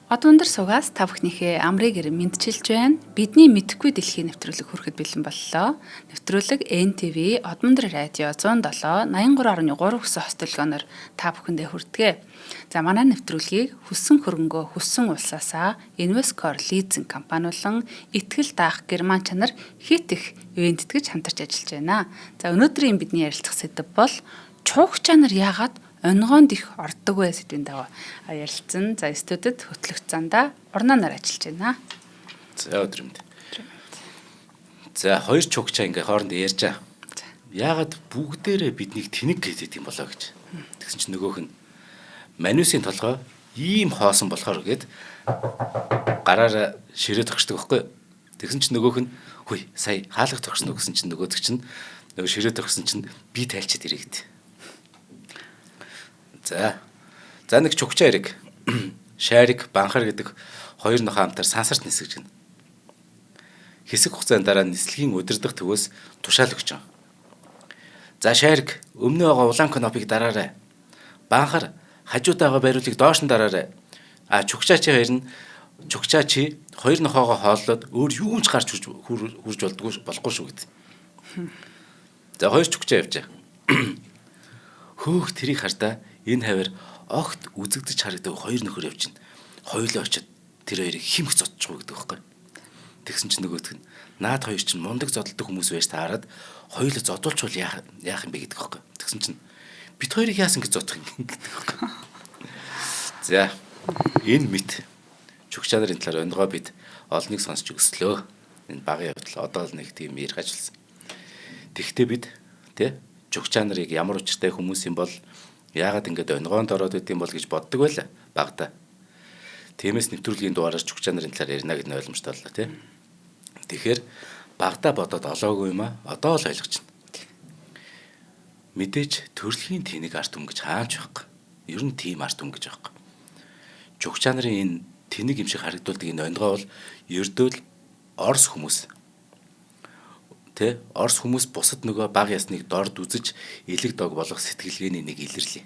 Од өндөр сугаас та бүхнийхээ амрыг эрен мэндчилж байна. Бидний мэдэхгүй дэлхийн нэвтрүүлэг хүрэхэд бэлэн боллоо. Нэвтрүүлэг NTV Одмөндөр радио 107 83.3 гэсэн хост төлгөөнөөр та бүхэндээ хүрдэг. За манай нэвтрүүлгийг хүссэн хөрөнгөө хүссэн улсаасаа Investcore лизинг компани болон Итгэл даах герман чанар хит их ивент тэтгэж хамтарч ажиллаж байна. За өнөөдрийн бидний ярилцах сэдэв бол чуух чанар яагаад онигоонд их ордог вэ сэдвийн дагуу ярилцсан. За студид хөтлөгч зандаа урнаанаар ажиллаж байна. За өдөр мэнд. За хоёр чугчаа ингээ хоорондоо ярьж байгаа. Яагаад бүгдээрээ биднийг тэнэг гэдэг юм болоо гэж. Тэгсэн чинь нөгөөх нь Манусын толгой ийм хоосон болохоор гээд гараараа ширээ тогшдог байхгүй. Тэгсэн чинь нөгөөх нь хүй сая хаалга тогшно гэсэн чинь нөгөөдөг чинь нөгөө ширээ тогшсон чинь би тайлчаад ирээ гэд. За. За нэг чугчаа эрэг. Шайрик, банхар гэдэг хоёр нохоо хамтар сансарт нисгэж гэнэ. Хэсэг хугацааны дараа нислэгийн удирдах төвөөс тушаал өгч байгаа. За шайрик, өмнө байгаа улаан кнопыг дараарай. Банхар, хажууд байгаа бариулыг доош нь дараарай. А чугчаа чи хоёр нь чугчаа чи хоёр нохоогоо хооллоод өөр юу ч гарч хурж болдгоо болохгүй шүү гэд. За хоёр чугчаа явжээ. Хөөх тэрийг хардаа энэ хавар огт үзэгдэж харагдаг хоёр нөхөр явж байна. Хоёулаа очиод тэр хоёрыг химх зодчихгүй гэдэг байхгүй. Тэгсэн чинь нөгөөх нь наад хоёр чинь мундаг зодтолдог хүмүүс байж таарад хоёулаа зодуулчвал яах яах юм бэ гэдэг байхгүй. Тэгсэн чинь бит хоёрыг яасан гэж зодох юм гэдэг байхгүй. За энэ мэт чүгчаа нарын талаар онгоо бид олныг сонсч өслөө. Энэ багын явдал одоо л нэг тийм ярих ажилласан. Тэгвэл бид тэ чүгчаа нарыг ямар учиртай хүмүүс юм бол яагаад ингэж онгоонд ороод идэм бол гэж боддог байла багада. Тиймээс нэвтрүүлгийн дугаараас чүгчаа нарын талаар ярина гэдэг нь ойлгомжтой боллоо тий. Тэгэхээр багада бодоод олоогүй юм а одоо л ойлгож байна. Мэдээж төрөлхийн тэнэг арт түмэн гэж хаач байхгүй. Ер нь тийм арт түмэн гэж байхгүй. Чүгчаа нарын энэ тэнэг юм шиг харагдуулдаг энэ онгоо бол ердөөл Орос хүмүүс тэ Орос хүмүүс бусад нөгөө баг ясныг дорд үзэж элэг дог болох сэтгэлгээний нэг илэрлээ.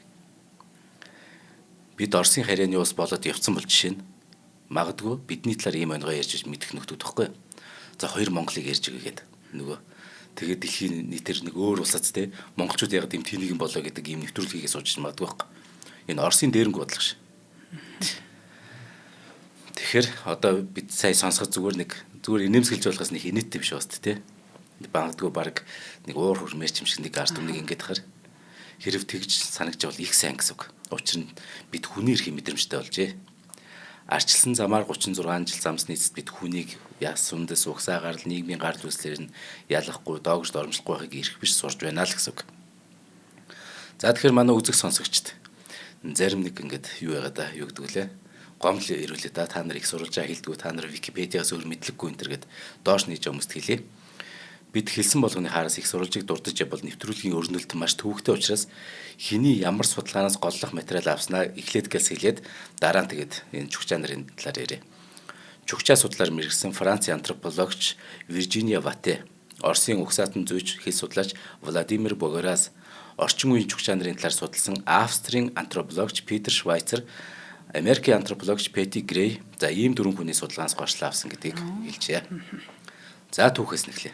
Бид Оросын харьяаны улс болоод явцсан бол жишээ нь магадгүй бидний талаар ийм онгоо ярьж мэдэх нөхдүүд тахгүй. За хоёр Монголыг ярьж өгье гээд нөгөө тэгээд дэлхийн нийтээр нэг өөр улсац те монголчууд яг ийм тэнэг юм болоо гэдэг ийм нэвтрүүлгийг сууж магадгүй байхгүй. Энэ Оросын дээрэнг бодлого ш. Тэгэхээр одоо бид сая сонсоход зүгээр нэг зүгээр инээмсэглэж болохоос нэг инээдтэй биш бас те. Бангадгүй баг нэг уур хүрмээр ч юм шиг нэг ард түмнийг ингээд хахаар хэрв тэгж санагч бол их сайн гэсэн үг. Учир нь бид хүний эрхийн мэдрэмжтэй болжээ. Арчилсан замаар 36 жил замсны эцэст бид хүнийг яс үндэс угсаа гарал нийгмийн гарал үүслээр нь ялахгүй доогж дормжлохгүй байхыг эрх биш сурж байна л гэсэн үг. За тэгэхээр манай үзэг сонсогчд зарим нэг ингээд юу яагаа да юу гэдэг вүлээ гомдол ирүүлээ да та нар их сурвалжаа хэлдэггүй та нар Википедиас өөр мэдлэггүй энэ төр гэд доош нийж хүмүүст хэлье. Бид хэлсэн болгоны хаараас их сурвалжийг дурдж явбал нэвтрүүлгийн өрнөлт маш төвөгтэй учраас хэний ямар судалгаанаас голлох материал авснаа эхлээд гэлс хэлээд дараа нь тэгээд энэ чүгчаа нарын талаар яриа. Чүгчаа судлаар мэргэсэн Францын антропологч Виржиния Вате, Оросын угсаатан зүйч хэл судлаач Владимир Богораз, орчин үеийн чүгчаа нарын талаар судалсан Австрийн антропологч Питер Швайцер, Америкийн антропологч Пети Грей за ийм дөрвөн хүний судалгаанаас гошлоо авсан гэдгийг хэлжээ. За түүхээс нэхлээ.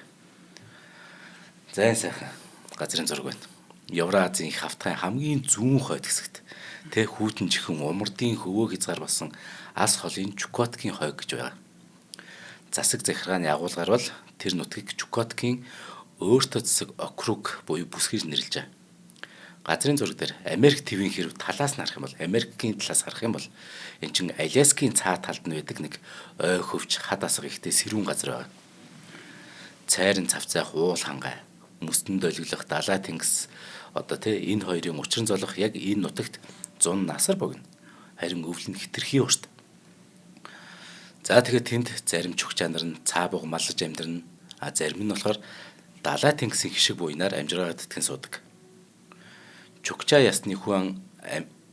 За энэ сайхан газрын зураг байна. Евразийн их хавтгайн хамгийн зүүн хойд хэсэгт тэ хүйтэн чихэн умардын хөвөө хязгаар болсон алс холын Чукоткийн хойг гэж байгаа. Засаг захиргааны агуулгаар бол тэр нутгийг Чукоткийн өөртөө засаг округ буюу бүсгийж нэрлэж байгаа. Газрын зураг дээр Америк твийн хэрв талаас нь харах юм бол Америкийн талаас харах юм бол эн чин Аляскийн цаа талд нь байдаг нэг ой хөвч хад асга ихтэй сэрүүн газар байгаа. Цайран цавцайх уул хангай мөсдөнд олиглох далай тэнгис одоо тий энэ хоёрын учран золох яг энэ нутагт зун насар богино. Харин өвөл нь хитрхи урт. За тэгэхээр тэнд зарим чүгчаа нар нь цаа буг маллаж амьдрна. А зарим нь болохоор далай тэнгисийн хишиг буйнаар амжиргаа тэтгэн суудаг. Чүгчаа ясны хүн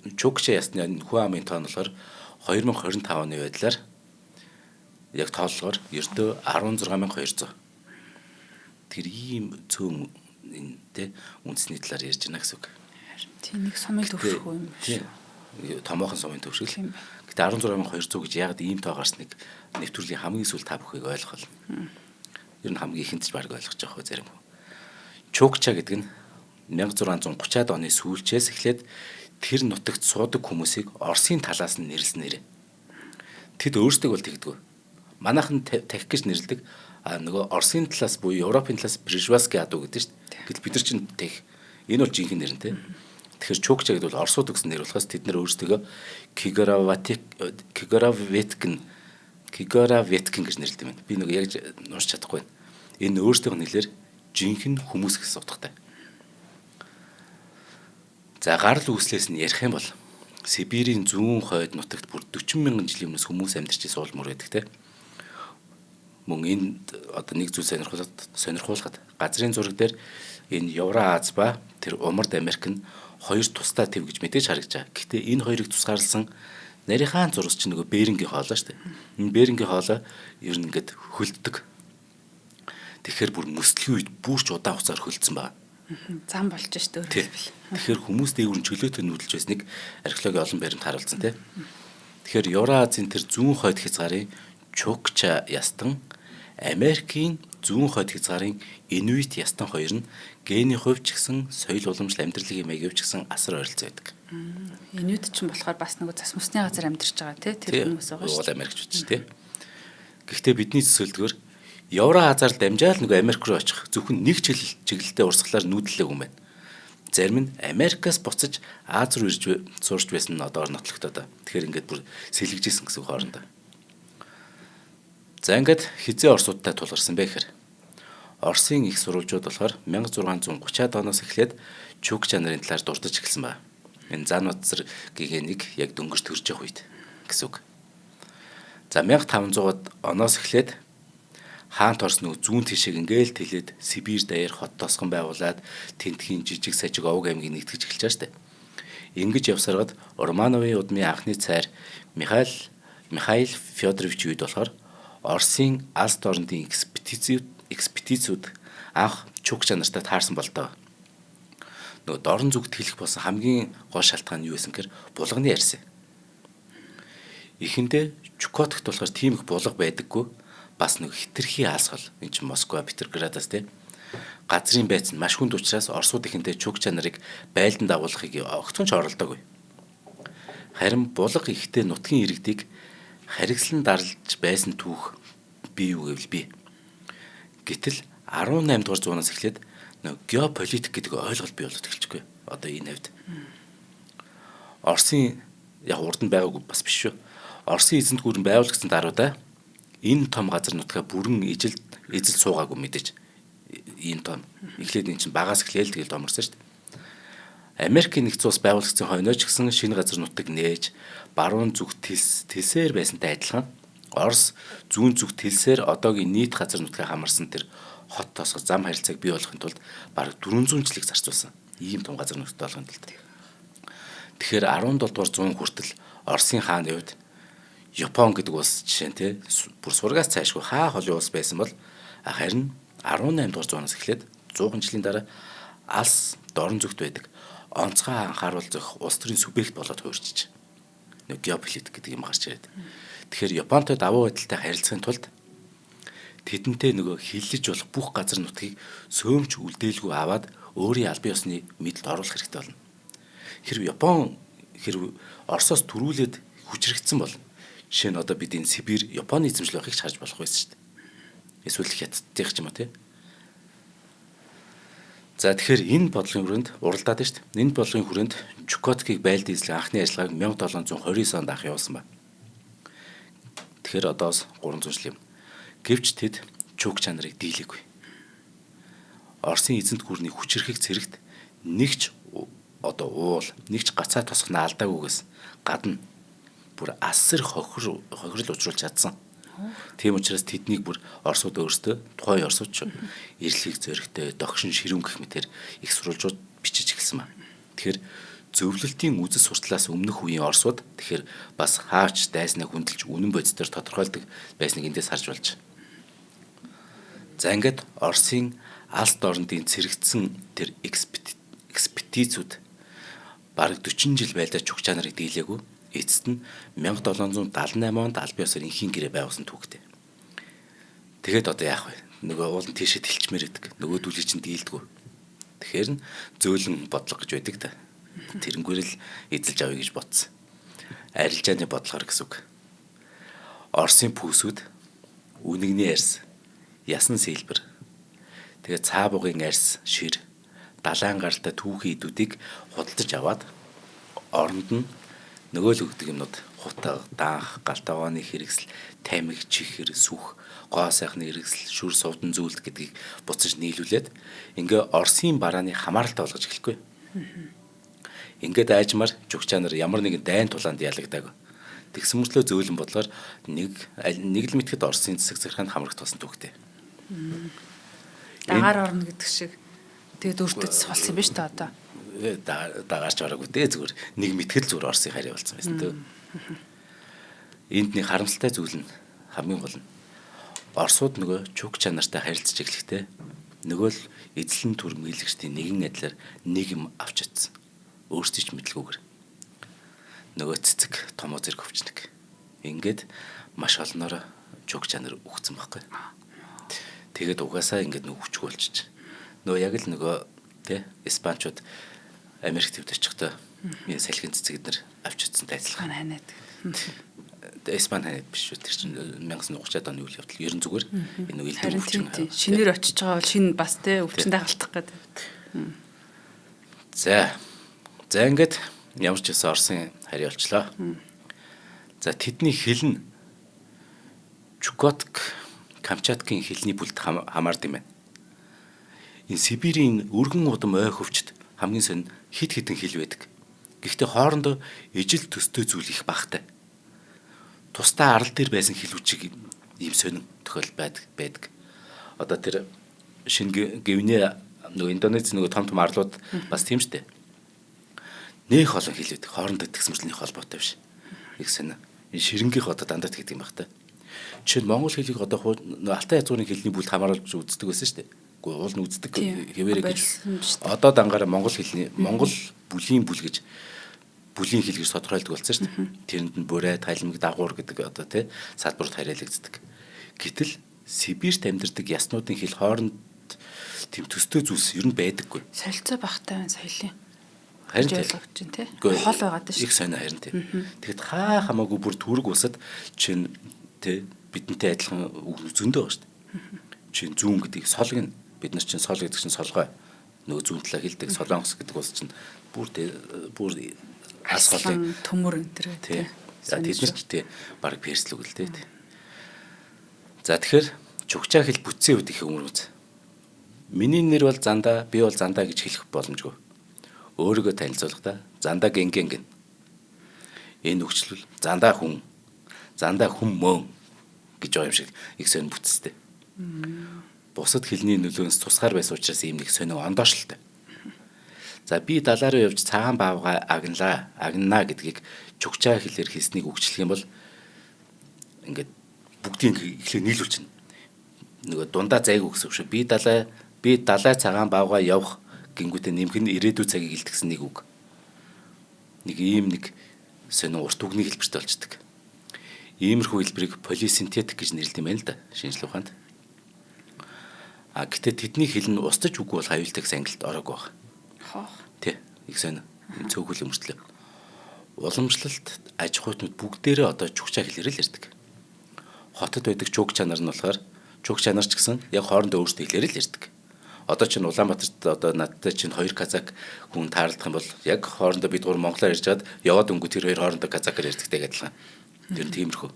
Чүгчаа ясны хүн амын тоон болохоор 2025 оны байдлаар яг тооллогоор ердөө 16200. Тэр ийм цөөн энэ тэ үндэсний талаар ярьж байна гэсэн үг. Тийм нэг сумын төвшгүй юм биш. Томоохон сумын төвшгөл. Гэхдээ 16,200 гэж яагаад ийм тоо гарсныг нэвтрүүлгийн хамгийн сүүл та бүхийг ойлгох болно. Ер нь хамгийн ихэнд ч баг ойлгож байгаа хөө зарим хүн. Чукча гэдэг нь 1630-ад оны сүүлчээс эхлээд тэр нутагт суудаг хүмүүсийг Оросын талаас нь нэрлсэн нэр. Тэд өөрсдөг бол тэгдэггүй. Манайхан тахих гэж нэрлэдэг. А нөгөө Оросын талаас буюу Европын талаас Пржевальский адуу гэдэг шүү дээ. Гэтэл бид нар чинь тах. Энэ бол жинхэнэ нэр нь те. Тэгэхээр Чукча гэдэг бол Оросууд гэсэн нэр болохоос тэд нар өөрсдөө Кигараветкин гэж нэрлэдэг юм байна. Би нөгөө яг уншиж чадахгүй байна. Энэ өөрсдийнх нь хэлээр жинхэнэ хүмүүс гэсэн утгатай. За гарал үүслээс нь ярих юм бол Сибирийн зүүн хойд нутагт бүр 40 мянган жилийн өмнөөс хүмүүс амьдарч байсан уул мөр байдаг те. Мөн энэ одоо нэг зүйл сонирхуулахад газрын зураг дээр энэ Евро-Аз ба тэр Умард Америк нь хоёр тусдаа төв гэж мэдээж харагдаж байгаа. Гэхдээ энэ хоёрыг тусгаарласан нарийнхаа зурс чинь нөгөө Берингийн хоолой шүү дээ. Энэ Берингийн хоолой ер нь ингээд хөлддөг. Тэгэхээр бүр мөслөгийн үед бүрч удаан хугацаар хөлдсөн байна. Зам болж шүү дээ өөрөөр хэлбэл. Тэгэхээр хүмүүс дээгүүр нь чөлөөтэй нүүдэлж байсныг археологийн олон баримт харуулсан тий. Тэгэхээр Евроазийн тэр зүүн хойд хязгаарын Чукча ястан, Америкийн зүүн хойд хязгаарын Инуит ястан хоёр нь генийн хувьд ч гэсэн соёл уламжлал амьдралын маяг ч гэсэн асар ойролцоо байдаг. Инуит ч болохоор бас нөгөө цас мөсний газар амьдарч байгаа тий тэр хүмүүс байгаа шүү. Уул Америкчууд ч тий. Гэхдээ бидний төсөөлдгөр Евроазаар дамжаал нөгөө Америк руу очих зөвхөн нэг чиглэлтэй урсгалаар нүүдлээг юм байна. Зарим нь Америкаас буцаж Аз руу ирж сурч байсан нь одоогор нотлогдоод. Тэгэхээр ингээд бүр сэлгэжсэн гэсэн үг хоорондоо. За ингээд хизээ Оросуудтай тулгарсан бэ гэхээр Оросын их сурвалжууд болохоор 1630-ад оноос эхлээд Чукча нарын талаар дурдж эхэлсэн байна. Энэ зан утсар гэгэнийг яг дөнгөж төрж явах үед гэсэн үг. За 1500-ад оноос эхлээд хаант Орос нөгөө зүүн тишээг ингээл тэлээд Сибирь даяар хот тосгон байгуулад тентхийн жижиг сажиг овог аймгийг нэгтгэж эхэлж байгаа штэ. Ингэж явсараад Романовын удмын анхны цайр Михаил Федорович үед болохоор Оросын алс дорнодын экспедициуд анх Чукча нартай таарсан болдоо. Нөгөө дорн зүгт хэлэх болсон хамгийн гол шалтгаан нь юу байсан гэхээр булганы арьс. Эхэндээ Чукоткт болохоор тийм их булга байдаггүй. Бас нэг хитрхи алс хол энэ чинь Москва, Петроградаас тий газрын байц нь маш хүнд учраас Оросууд эхэндээ Чукча нарыг байлдан дагуулахыг огтхон ч оролдоогүй. Харин булга ихтэй нутгийн иргэдийг харгислан дарлж байсан түүх бий юу гэвэл бий. Гэтэл 18 дугаар зуунаас эхлээд нэг геополитик гэдэг ойлголт бий болоод эхэлчихгүй. Одоо энэ хавьд. Оросын яг урд нь байгаагүй бас биш шүү. Оросын эзэнт гүрэн байгуулагдсан даруйда энэ том газар нутгаа бүрэн эзэл суугаагүй мэдээж. Ийм том. Эхлээд энэ чинь багаас эхлээл тэгэл томорсон шүү дээ. Америкийн нэгдсэн улс байгуулагдсан хойноо ч гэсэн шинэ газар нутаг нээж баруун зүг тэлсээр байсантай адилхан Орос зүүн зүг тэлсээр одоогийн нийт газар нутгаа хамарсан тэр хот тосгоо зам харилцааг бий болгохын тулд бараг 400 жилийг зарцуулсан. Ийм том газар нутагт болгохын тулд. Тэгэхээр 17 дугаар зуун хүртэл Оросын хааны хувьд Япон гэдэг улс жишээ нь тий бүр сургаас цаашгүй хаа холын улс байсан бол харин 18 дугаар зуунаас эхлээд 100 жилийн дараа алс дорн зүгт байдаг онцгой анхааруул зөх улс төрийн субъект болоод хуурчиж. Нэг геополитик гэдэг юм гарч ирээд. Тэгэхээр Японтой давуу байдалтай харилцахын тулд тэдэнтэй нөгөө хиллэж болох бүх газар нутгийг сөөмч үлдээлгүй аваад өөрийн албан ёсны мэдлд оруулах хэрэгтэй болно. Хэрв Япон хэрв Оросоос түрүүлээд хүчрэгдсэн бол жишээ нь одоо бид энэ Сибирь Японы эзэмшил байхыг ч харж болох байсан шүү дээ. Эсвэл Хятадынх ч юм уу тий. За тэгэхээр энэ бодлогын хүрээнд уралдаад байна шүү дээ. Энэ бодлогын хүрээнд Чукоткийг байлд эзлэх анхны ажиллагааг 1729 онд анх явуулсан байна. Тэгэхээр одоос 300 жил юм. Гэвч тэд Чукча нарыг дийлээгүй. Оросын эзэнт гүрний хүчирхэг цэрэгт нэгч одоо уул, нэгч гацаа тосгоно алдаагүйгээс гадна бүр асар хохирол учруулж чадсан. Тийм учраас тэднийг бүр Оросууд өөрсдөө тухайн Оросууд ч эрэлхийг зөрөгтэй, догшин ширүүн гэх мэтэр их сурвалжууд бичиж эхэлсэн ба. Тэгэхээр зөвлөлтийн үзэл суртлаас өмнөх үеийн Оросууд тэгэхээр бас хаач дайснаа хүндэлж үнэн бодисдоор тодорхойлдог байсныг эндээс харж болж. За ингээд Оросын алс дорнодын цэрэгдсэн тэр экспедицүүд бараг 40 жил байлдаа Чукча нарыг дийлээгүй. Эцэст нь 1778 онд аль биесээр инхийн гэрээ байгуулсан түүхтэй. Тэгээд одоо яах вэ? Нөгөө уул нь тийшээ тэлчмээр байдаг. Нөгөө дүүлийг чинь дийлдэггүй. Тэгэхээр нь зөөлөн бодлого гэж байдаг та. Тэрнгээр л эзэлж авъя гэж бодсон. Арилжааны бодлогоор гэсэн үг. Оросын пүүсүүд, үнэгний арьс, ясан сэлбэр, тэгээ цаа бугын арьс, шир, далайн гаралтай түүхийн идүүдийг худалдаж аваад оронд нь нөгөө л өгдөг юмнууд хутга, даанх, галтаагооны хэрэгсэл, тамхи, чихэр, сүх, гоо сайхны хэрэгсэл, шүр сувдан зүйлт гэдгийг буцаж нийлүүлээд ингээ Оросын барааны хамааралтай болгож эхлэхгүй. Ингээд айжмаар чугчаа нар ямар нэгэн дайн тулаанд ялагдаагүй. Тэгсэн мөртлөө зөөлөн бодлоор нэг л мэтгэд Оросын засаг захиргаанд хамрагдсан түүхтэй. Дагаар орно гэдэг шиг тэгээд өөртөө болсон юм байна шүү дээ одоо. Дагаарч ороогүй дээ, зүгээр нэг мэтгэл зүгээр Оросын харьяа болсон байсан төө. Энд нэг харамсалтай зүйл нь хамгийн гол нь Оросууд нөгөө чуг чанартай харилцаж эхлэхдээ нөгөө л эзлэн түрмэглэгчдийн нэгэн адилаар нэг юм авч чадсан. Өөрсдөө ч мэдлгүйгээр. Нөгөө цэцэг томоо зэрэг өвчнөг. Ингээд маш олноороо чуг чанар үхсэн байхгүй. Тэгээд угаасаа ингээд нөгөө хүчгүй болчих. Нөгөө яг л нөгөө тэ Испанчууд Америк төвд очихдоо салхин цэцэг эднэр авч чадсан тайцлах. Ханаад. Испани ханаад биш шүү. Тэр чинь 1930-аад оны үйл явдал. Ер нь зүгээр энэ нөгөө элдв өвчин. Шинээр очиж байгаа бол шинэ бас тэ өвчин дагалдах гэдэг. За. За ингээд ямар ч гэсэн Оросын харьяа болчлоо. За тэдний хэл нь Чукотк, Камчаткийн хэлний бүлд хамаард юм байна. Энэ Сибирийн өргөн удам ой хөвчд хамгийн сонь хит хитэн хэл байдаг. Гэхдээ хоорондоо ижил төстэй зүйл их багтай. Тусдаа арал дээр байсан хэлүүчиг ийм сонин тохиол байдаг. Одоо тэр шинэ Гвинеа нөгөө Индонез нөгөө том том арлууд бас тийм шүү дээ. Нэх олон хэл байдаг. Хоорондоо тэгсэн мөртлөө холбоотой биш. Их сонин. Энэ ширэнгийнх одоо дандаа тэгдэг юм баг та. Жишээ нь монгол хэлийг одоо нөгөө алтай язгуурын хэлний бүлд хамааруулж үздэг байсан шүү дээ. Үгүй уул нь үздэг хэвээрээ гэж. Одоо дангаараа монгол хэлний монгол бүлийн бүл гэж бүлийн хэл гэж тодорхойлдог болсон шүү дээ. Тэрэнд нь бурай, талмиг, дагуур гэдэг одоо тий салбарт харьяалагддаг. Гэтэл Сибирт амьдардаг яснуудын хэл хооронд тийм төстэй зүйлс ер нь байдаггүй. Солилцоо багтай байна соёлын. Харин тий. Хол байгаад шүү. Их сонио харин тий. Тэгэхэд хаа хамаагүй бүр түрэг усад чинь тий бидэнтэй адилхан үг зөндөө байгаа шүү дээ. Чинь зүүн гэдэг солг нь бид нар чинь сол гэдэг чинь солгой нөгөө зүүн талаа хэлдэг. Солонгос гэдэг улс чинь бүр бүр ас холын төмөр энэ төр тий. За тэд нар ч тий баг перслүг л тий. За тэгэхээр чугчаа хэл бүтцийн үед их өмөрмөц. Миний нэр бол Зандаа, би бол Зандаа гэж хэлэх боломжгүй. Өөрийгөө танилцуулахдаа Зандаа гинген гин. Энэ үгчлэл Зандаа хүн, Зандаа хүн мөн гэж байгаа юм шиг их сонир бүтцтэй. Бусад хэлний нөлөөнөөс тусгаар байсан учраас ийм нэг сонин ондоошлтой. За би далаа руу явж цагаан баавга агнлаа, агнаа гэдгийг чугчаа хэлээр хэлснийг үгчлэх юм бол ингээд бүгдийг эхлээ нийлүүлчихнэ. Нөгөө дундаа зайг өгсөн шүү. Би далай цагаан баавга явах гингүүтээ нэмэх нь ирээдүйн цагийг илтгэсэн нэг үг. Нэг ийм нэг сонин урт үгний хэлбэртэй болчдөг. Иймэрхүү хэлбэрийг полисинтетик гэж нэрлэдэг юм байна л да шинжлэх ухаанд. А гэтээ тэдний хэл нь устж үгүй бол аюултай гэсэн ангилалд ороогүй байна. Хоох. Тий. Их сонин. Цөөхөл өмөртлөө. Уламжлалт аж ахуйтнууд бүгдээрээ одоо чугчаа хэлээр л ярьдаг. Хотод байдаг чуг чанар нь болохоор чуг чанар ч гэсэн яг хоорондоо өөрсдөө хэлээр л ярьдаг. Одоо чинь Улаанбаатарт одоо надтай чинь хоёр казак хүн таарлах юм бол яг хоорондоо бид гур монголоор ярьж байгаад яваад өнгө тэр хоёр хоорондоо казакаар ярьдагтай адилхан. Тэр нь тиймэрхүү.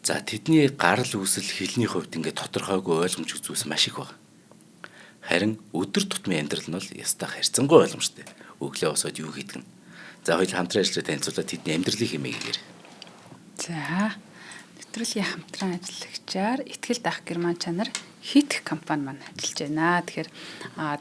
За тэдний гарал үүсэл хэлний хувьд ингээд тодорхойгүй ойлгомжгүй зүйлс маш их байна. Харин өдөр тутмын амьдрал нь бол ястаа харьцангуй ойлгомжтой. Өглөө босоод юу хийдэг нь. За хоёул хамтран ажиллаж танилцуулаад тэдний амьдралын хэмээг. За нэвтрүүлгийн хамтран ажиллагчаар Итгэл дах герман чанар Хийтэх компани маань ажиллаж байна. Тэгэхээр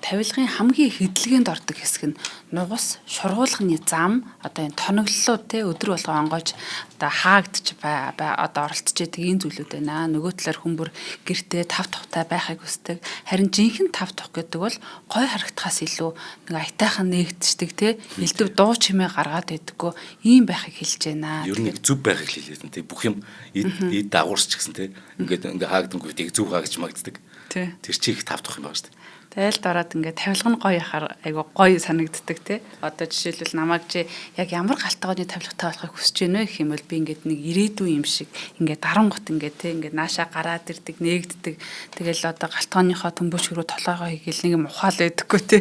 тавилгын хамгийн хэдлэгэнд ордог хэсэг нь нугас, шургуулганы зам, одоо энэ тоноглолууд те өдөр болгон онгойж одоо хаагдчих одоо оролцож идэг ийм зүйлүүд байна. Нөгөө талаар хүн бүр гэртээ тав тухтай байхыг хүсдэг. Харин жинхэнэ тав тух гэдэг бол гой харагдахаас илүү нэг аятайхан нээгдчихдэг те элдв дуу чимээ гаргаад байдаггүй ийм байхыг хэлж байна. Ер нь зөв байхыг хэлээд те бүх юм эд дагуурч гэсэн те ингээд ингээ хаагдангуут яг зөв хаагдж магаддаг. Тэр чи их тав тух юм байна шүү дээ. Тэгэл дороод ингээд тавилга нь гоё яхаар айгу гоё санагддаг те. Одоо жишээлбэл намайг чи яг ямар галтгооны тавилгатай болохыг хүсэж байна вэ гэх юм бол би ингээд нэг ирээдүйн юм шиг ингээд дарангут ингээд те ингээд нааша гараад ирдэг, нээгддэг. Тэгэл одоо галтгооныхоо төмбөч рүү толгойгоо хийгээл нэг юм ухаал байдаггүй те.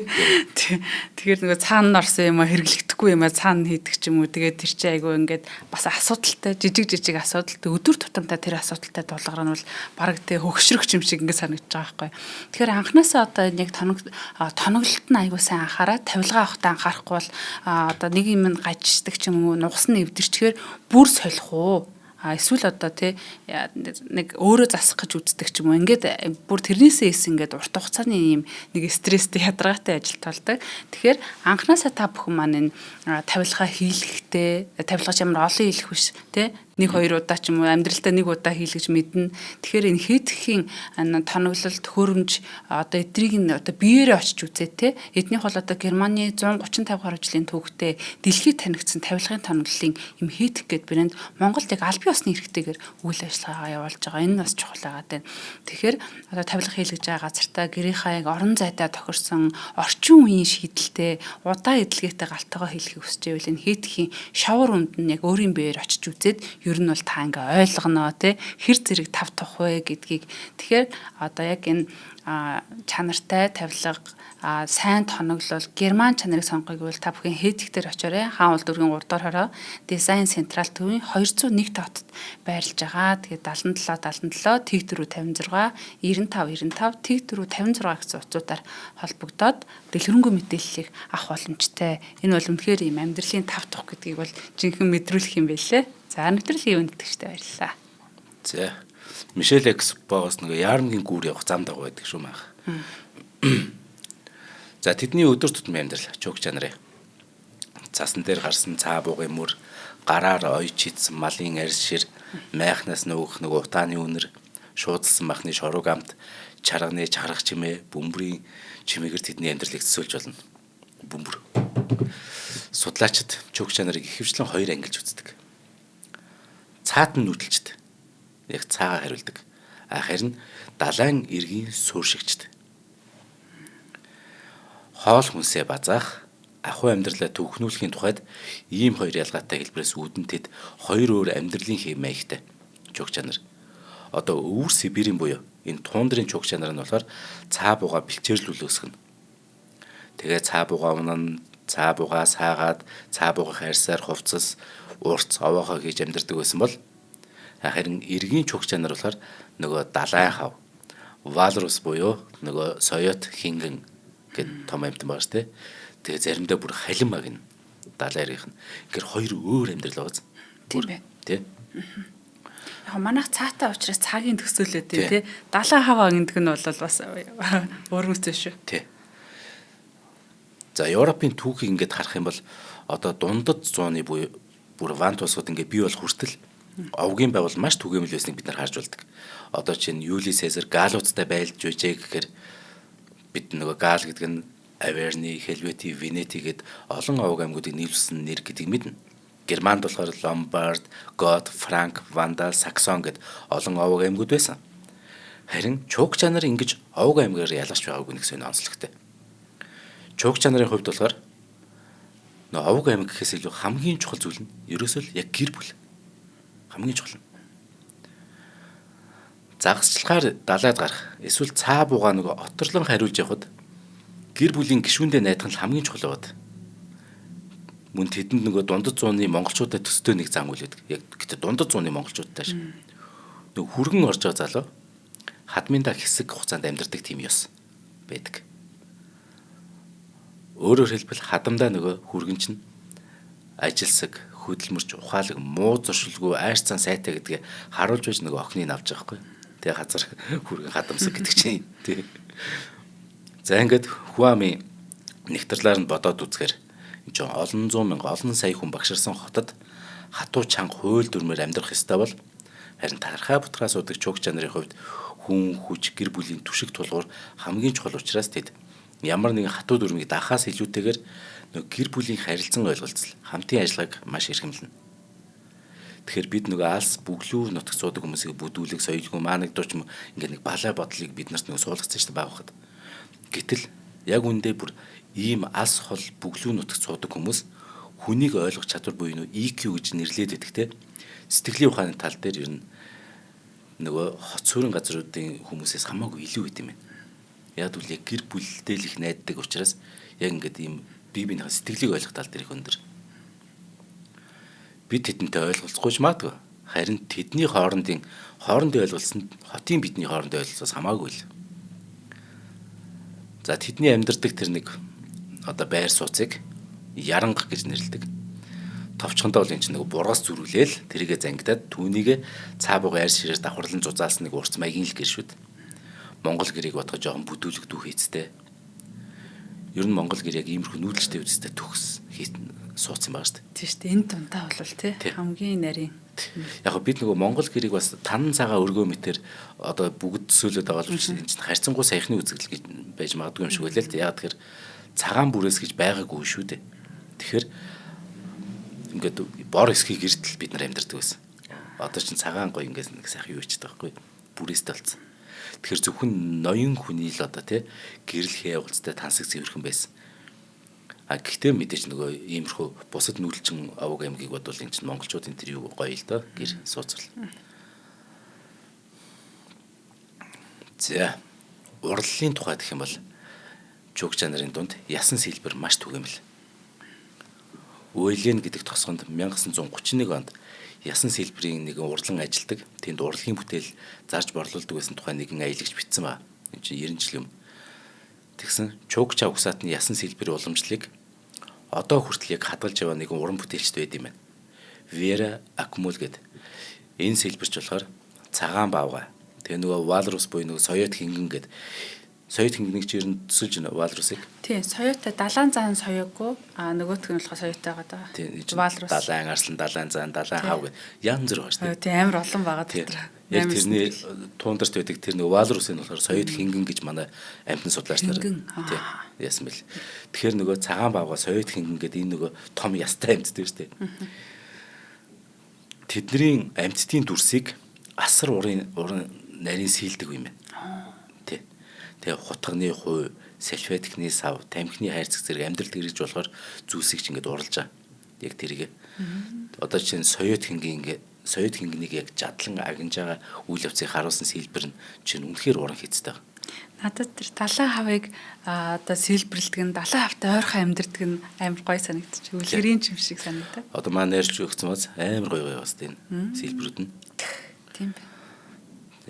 Тэгэхээр нөгөө цаана нь орсон юм а хэрэглэгдэхгүй юм а цаана хийдэг ч юм уу. Тэгээд тэр чи айгу ингээд бас асуудалтай жижиг жижиг асуудалтай өдөр тутамдаа тэр асуудалтай тулгарна бол бараг те хөгшрөх юм шиг ингээд санагдаж байгаа байхгүй. Тэгэхээр анханасаа одоо яг тоноглолт нь аягүй сайн анхаараа тавилгаа авахтаа анхаарахгүй бол одоо нэг юм нь гажчихдаг ч юм уу нугас нь эвдэрчгээр бүр солих уу эсвэл одоо тий нэг өөрөө засах гэж үздэг ч юм уу ингээд бүр тэрнээсээ эс ингээд урт хугацааны ийм нэг стресстэй ядаргаатай ажил тулдаг. Тэгэхээр анханасаа та бүхэн маань энэ тавилгаа хийлгэхдээ тавилгач ямар олон хийлэх биш тий нэг хоёр удаа ч юм уу амьдралдаа нэг удаа хийлгэж мэднэ. Тэгэхээр энэ хийтгэхийн тоноглолт, хөрөмж одоо эдрийг нь одоо биеэрээ очиж үзээ те. Эднийх бол одоо Германы 135 гаруй жилийн түүхтэй дэлхийд танигдсан тавилгын тоноглолын юм хийтгэх гээд брэнд Монголд яг албан ёсны хэрэгтэйгээр үйл ажиллагаагаа явуулж байгаа. Энэ нь бас чухал байгаа даа. Тэгэхээр одоо тавилга хийлгэж байгаа газартаа гэрийнхаа яг орон зайдаа тохирсон орчин үеийн шийдэлтэй удаан эдлгээтэй галтайгаа хийлгэхийг хүсэж байвал энэ хийтгэхийн шавар үнд нь яг өөрийн биеэр очиж үзээд ер нь бол та ингээ ойлгоно тий хэр зэрэг тав тух вэ гэдгийг. Тэгэхээр одоо яг энэ чанартай тавилга сайн тоноглол герман чанарыг сонгохыг бол та бүхэн Хэтэх дээр очоорой. Хаан уул дүүргийн 3 дугаар хороо Дизайн Централ төвийн 201 хотод байрлаж байгаа. Тэгээд 77 77 тэг 4 56 95 95 тэг 4 56 гэсэн утсуудаар холбогдоод дэлгэрэнгүй мэдээллийг авах боломжтой. Энэ бол үнэхээр ийм амьдралын тав тух гэдгийг бол жинхэнэ мэдрүүлэх юм байлээ. За нэвтрүүлгийн үндэтгэжтэй баярлалаа. За Мишель Экспогоос нөгөө Яармгийн гүүр явах зам дагуу байдаг шүү маах. За тэдний өдөр тутмын амьдрал чөг чанарын. Цасан дээр гарсан цаа буугын мөр, гараар ойж хийдсэн малын арьс шир, майхнаас нөөх нөгөө утааны үнэр, шуудалсан махны шоруг амт, чарганы чарах чимээ, бөмбөрийн чимээгээр тэдний амьдралыг төсөөлж болно. Бөмбөр. Судлаачид чөг чанарыг ихэвчлэн хоёр ангилж үздэг. Цаат нь нүдэлчд. Яг цаагаа хариулдаг. Харин далайн эргийн сууршигчд. Хоол хүнсээ базаах, ахуй амьдралаа түгхнүүлэхийн тухайд ийм хоёр ялгаатай хэлбэрээс үүдэн тэд хоёр өөр амьдралын хэв маягтай чуг чанар. Одоо өвөр Сибирийн буюу энэ тундрын чуг чанар нь болохоор цаа бууга бэлчээрлүүл өсгөнө. Тэгээ цаа бууга унана, цаа буугаа саагаад, цаа бууга хайрсаар хувцас, урц, овоохоо хийж амьдардаг байсан бол харин эргийн чуг чанар болохоор нөгөө далайн хав, валрус буюу нөгөө соёот хингэн гэд том амьтан байгаа шүү дээ. Тэгээ заримдаа бүр халин маг нь далайн эргийнх нь. Тэгэхээр хоёр өөр амьдрал байгаа. Тийм ээ. Тэ. Яг манайх цаатай учраас цагийн төсөөлөд тий. Далайн хаваа гэдэг нь бол бас өөрмөцөө шүү. Тий. За Европын түүхийг ингээд харах юм бол одоо дундад зууны буюу бүр вант улсууд ингээд бий болох хүртэл овгийн байгуул маш түгээмэл байсныг бид нар харж болдог. Одоо чинь Юли Цезар галуудтай байлж байжээ гэхээр бид нөгөө гал гэдэг нь Аверни, Хельвети, Венети гэд олон овог аймагуудыг нийлүүлсэн нэр гэдгийг мэднэ. Германд болохоор Ломбард, Гот, Франк, Вандал, Саксон гэд олон овог аймагуд байсан. Харин чуг чанар ингэж овог аймагаар ялгарч байгаагүй нэг сонь онцлогтой. Чуг чанарын хувьд болохоор нөө овог аймаг гэхээс илүү хамгийн чухал зүйл нь ерөөсөө л яг гэр бүл. Хамгийн чухал нь. Загасчлахаар далайд гарах эсвэл цаа буугаа нөгөө оторлон хариулж явхад гэр бүлийн гишүүндээ найдах нь хамгийн чухал байгаад. Мөн тэдэнд нөгөө дундад зууны монголчуудад төстэй нэг зан үйл байдаг. Яг гэтээ дундад зууны монголчуудтай шиг. Нөгөө хүргэн орж байгаа залуу хадминда хэсэг хугацаанд амьдардаг тийм ёс байдаг. Өөрөөр хэлбэл хадамдаа нөгөө хүргэн чинь ажилсаг, хөдөлмөрч, ухаалаг, муу зуршилгүй, айрцан сайтай гэдгээ харуулж байж нөгөө охиныг авч байгаа байхгүй. Тэ газар хүргэн хадамсаг гэдэг чинь тий. За ингээд Хуамын нэгтрлаар нь бодоод үзэхээр энэ чинь олон зуун мянга олон сая хүн багширсан хотод хатуу чанга хууль дүрмээр амьдрах ёстой бол харин тархаа бутгаа суудаг чугча нарын хувьд хүн хүч гэр бүлийн түшиг тулгуур хамгийн чухал учраас тэд ямар нэгэн хатуу дүрмийг даахаас илүүтэйгээр нөгөө гэр бүлийн харилцан ойлголцол хамтын ажиллагааг маш эрхэмлэнэ. Тэгэхээр бид нөгөө алс бүглүүр нутаг суудаг хүмүүсийг бүдүүлэг соёлгүй маанагдуу ч юм ингээд нэг балай бодлыг бид нарт нөгөө суулгацсан шүү дээ баг байхад. Гэтэл яг үндэ бүр ийм алс хол бүглүү нутагт суудаг хүмүүс хүнийг ойлгох чадвар буюу нөө EQ гэж нэрлээд байдаг те. Сэтгэлийн ухааны тал дээр ер нь нөгөө хот суурин газруудын хүмүүсээс хамаагүй илүү байт юм байна. Яг үл яг гэр бүлдээ л их найддаг учраас яг ингээд ийм бие биенийхээ сэтгэлийг ойлгох тал дээр их өндөр. Бид тэдэнтэй ойлголцохгүй ч магадгүй. Харин тэдний хоорондын ойлголцсон хотын бидний хоорондын ойлголцоос хамаагүй л. За тэдний амьдардаг тэр нэг одоо байр сууцыг яранга гэж нэрлэдэг. Товчхондоо бол энэ чинь нэг бургас зүрүүлээл тэрийгэ зангидаад түүнийгэ цаа бугын арьс ширээр давхарлан зузаалсан нэг урц маягийн л гэр шүд. Монгол гэрийг бодоход жоохон бүдүүлэг дүү хийцтэй. Ер нь Монгол гэр яг иймэрхүү нүүдэлчтэй үзэстэй төгс сууц юм байгаа шүү дээ. Тийм шүү дээ. Энэ тунтаа бол тий хамгийн нарийн. Яг бид нөгөө Монгол гэрийг бас танан цагаан өргөө мэтэр одоо бүгд төсөөлөд байгаа боловч энэ чинь харьцангуй саяхны үзэгдэл гэж байж магадгүй юм шиг байлаа л дээ. Яг тэгэхээр цагаан бүрээс гэж байгаагүй шүү дээ. Тэгэхээр ингээд бор эсхийг эртэл бид нар амьдардаг байсан. Одоо чинь цагаан гоё ингээд нэг сайхан юу ичдэг байхгүй бүрээстэй болсон. Тэгэхээр зөвхөн ноён хүний л одоо тий гэрэл хээ явуулцтай тансаг цэвэрхэн байсан. А гэхдээ мэдээж нөгөө иймэрхүү бусад нүүдэлчин овог аймгийг бодвол энэ чинь монголчуудын тэр юу гоё л доо гэр сууцвал. За урлалын тухай гэх юм бол чугча нарын дунд ясан сэлбэр маш түгээмэл. Уэлен гэдэг тосгонд 1931 онд ясан сэлбэрийн нэгэн урлан ажилдаг. Тэнд урлагийн бүтээл зарж борлуулдаг байсан тухай нэгэн аялагч бичсэн ба. Энэ чинь 90 жил өмнө. Тэгсэн Чугча угсаатны ясан сэлбэрийн уламжлалыг одоо хүртэл яг хадгалж яваа нэгэн уран бүтээлчд байд юм байна. Вера Акмул гэдэг. Энэ сэлбэрч болохоор цагаан баавга. Тэгээ нөгөө валрус буюу нөгөө соёот хингэн гэдэг. Соёот хингнийг чи ер нь төсөлж байна валрусыг. Тийм, соёотой далайн заан соёогүй. А нөгөөх нь болохоор соёотой байгаа. Тийм, валрус. Далайн арслан, далайн заан, далайн хав гэдэг янз бүр байгаа шүү дээ. Тийм, амар олон байгаа дотор. Яг тэрний туундарт байдаг тэр нөгөө валрусын болохоор соёот хингэн гэж манай амьтан судлаач нар тийм яасан бэл. Тэгэхээр нөгөө цагаан баавга соёот хингэн гэдэг энэ нөгөө том ястай амьтд шүү дээ. Тэдний амьтдын дүрсийг асар урын нарийн сэлдэг юм байна. Тий. Тэгээ хутганы хувь, салфеткны сав, тамхины хайрцаг зэрэг амьдралд хэрэгж болохоор зүйлсийг ч ингээд уралж байгаа. Яг тэрийг. Одоо чинь соёот хингийн ингээд соёот хингнийг яг жадлан агнж байгаа үйл явцыг харуулсан сэлбэр нь чинь үнэхээр уран хийцтэй байгаа. Надад тэр далайн хавыг одоо сэлбэрлдэг нь далайн хавтай ойрхон амьдардаг нь амар гоё санагдчих. Үлгэрийн чим шиг санагдаад. Одоо манай найрч өгсөн бац амар гоё гоё бас тийм сэлбэрүүд нь. Тийм байна.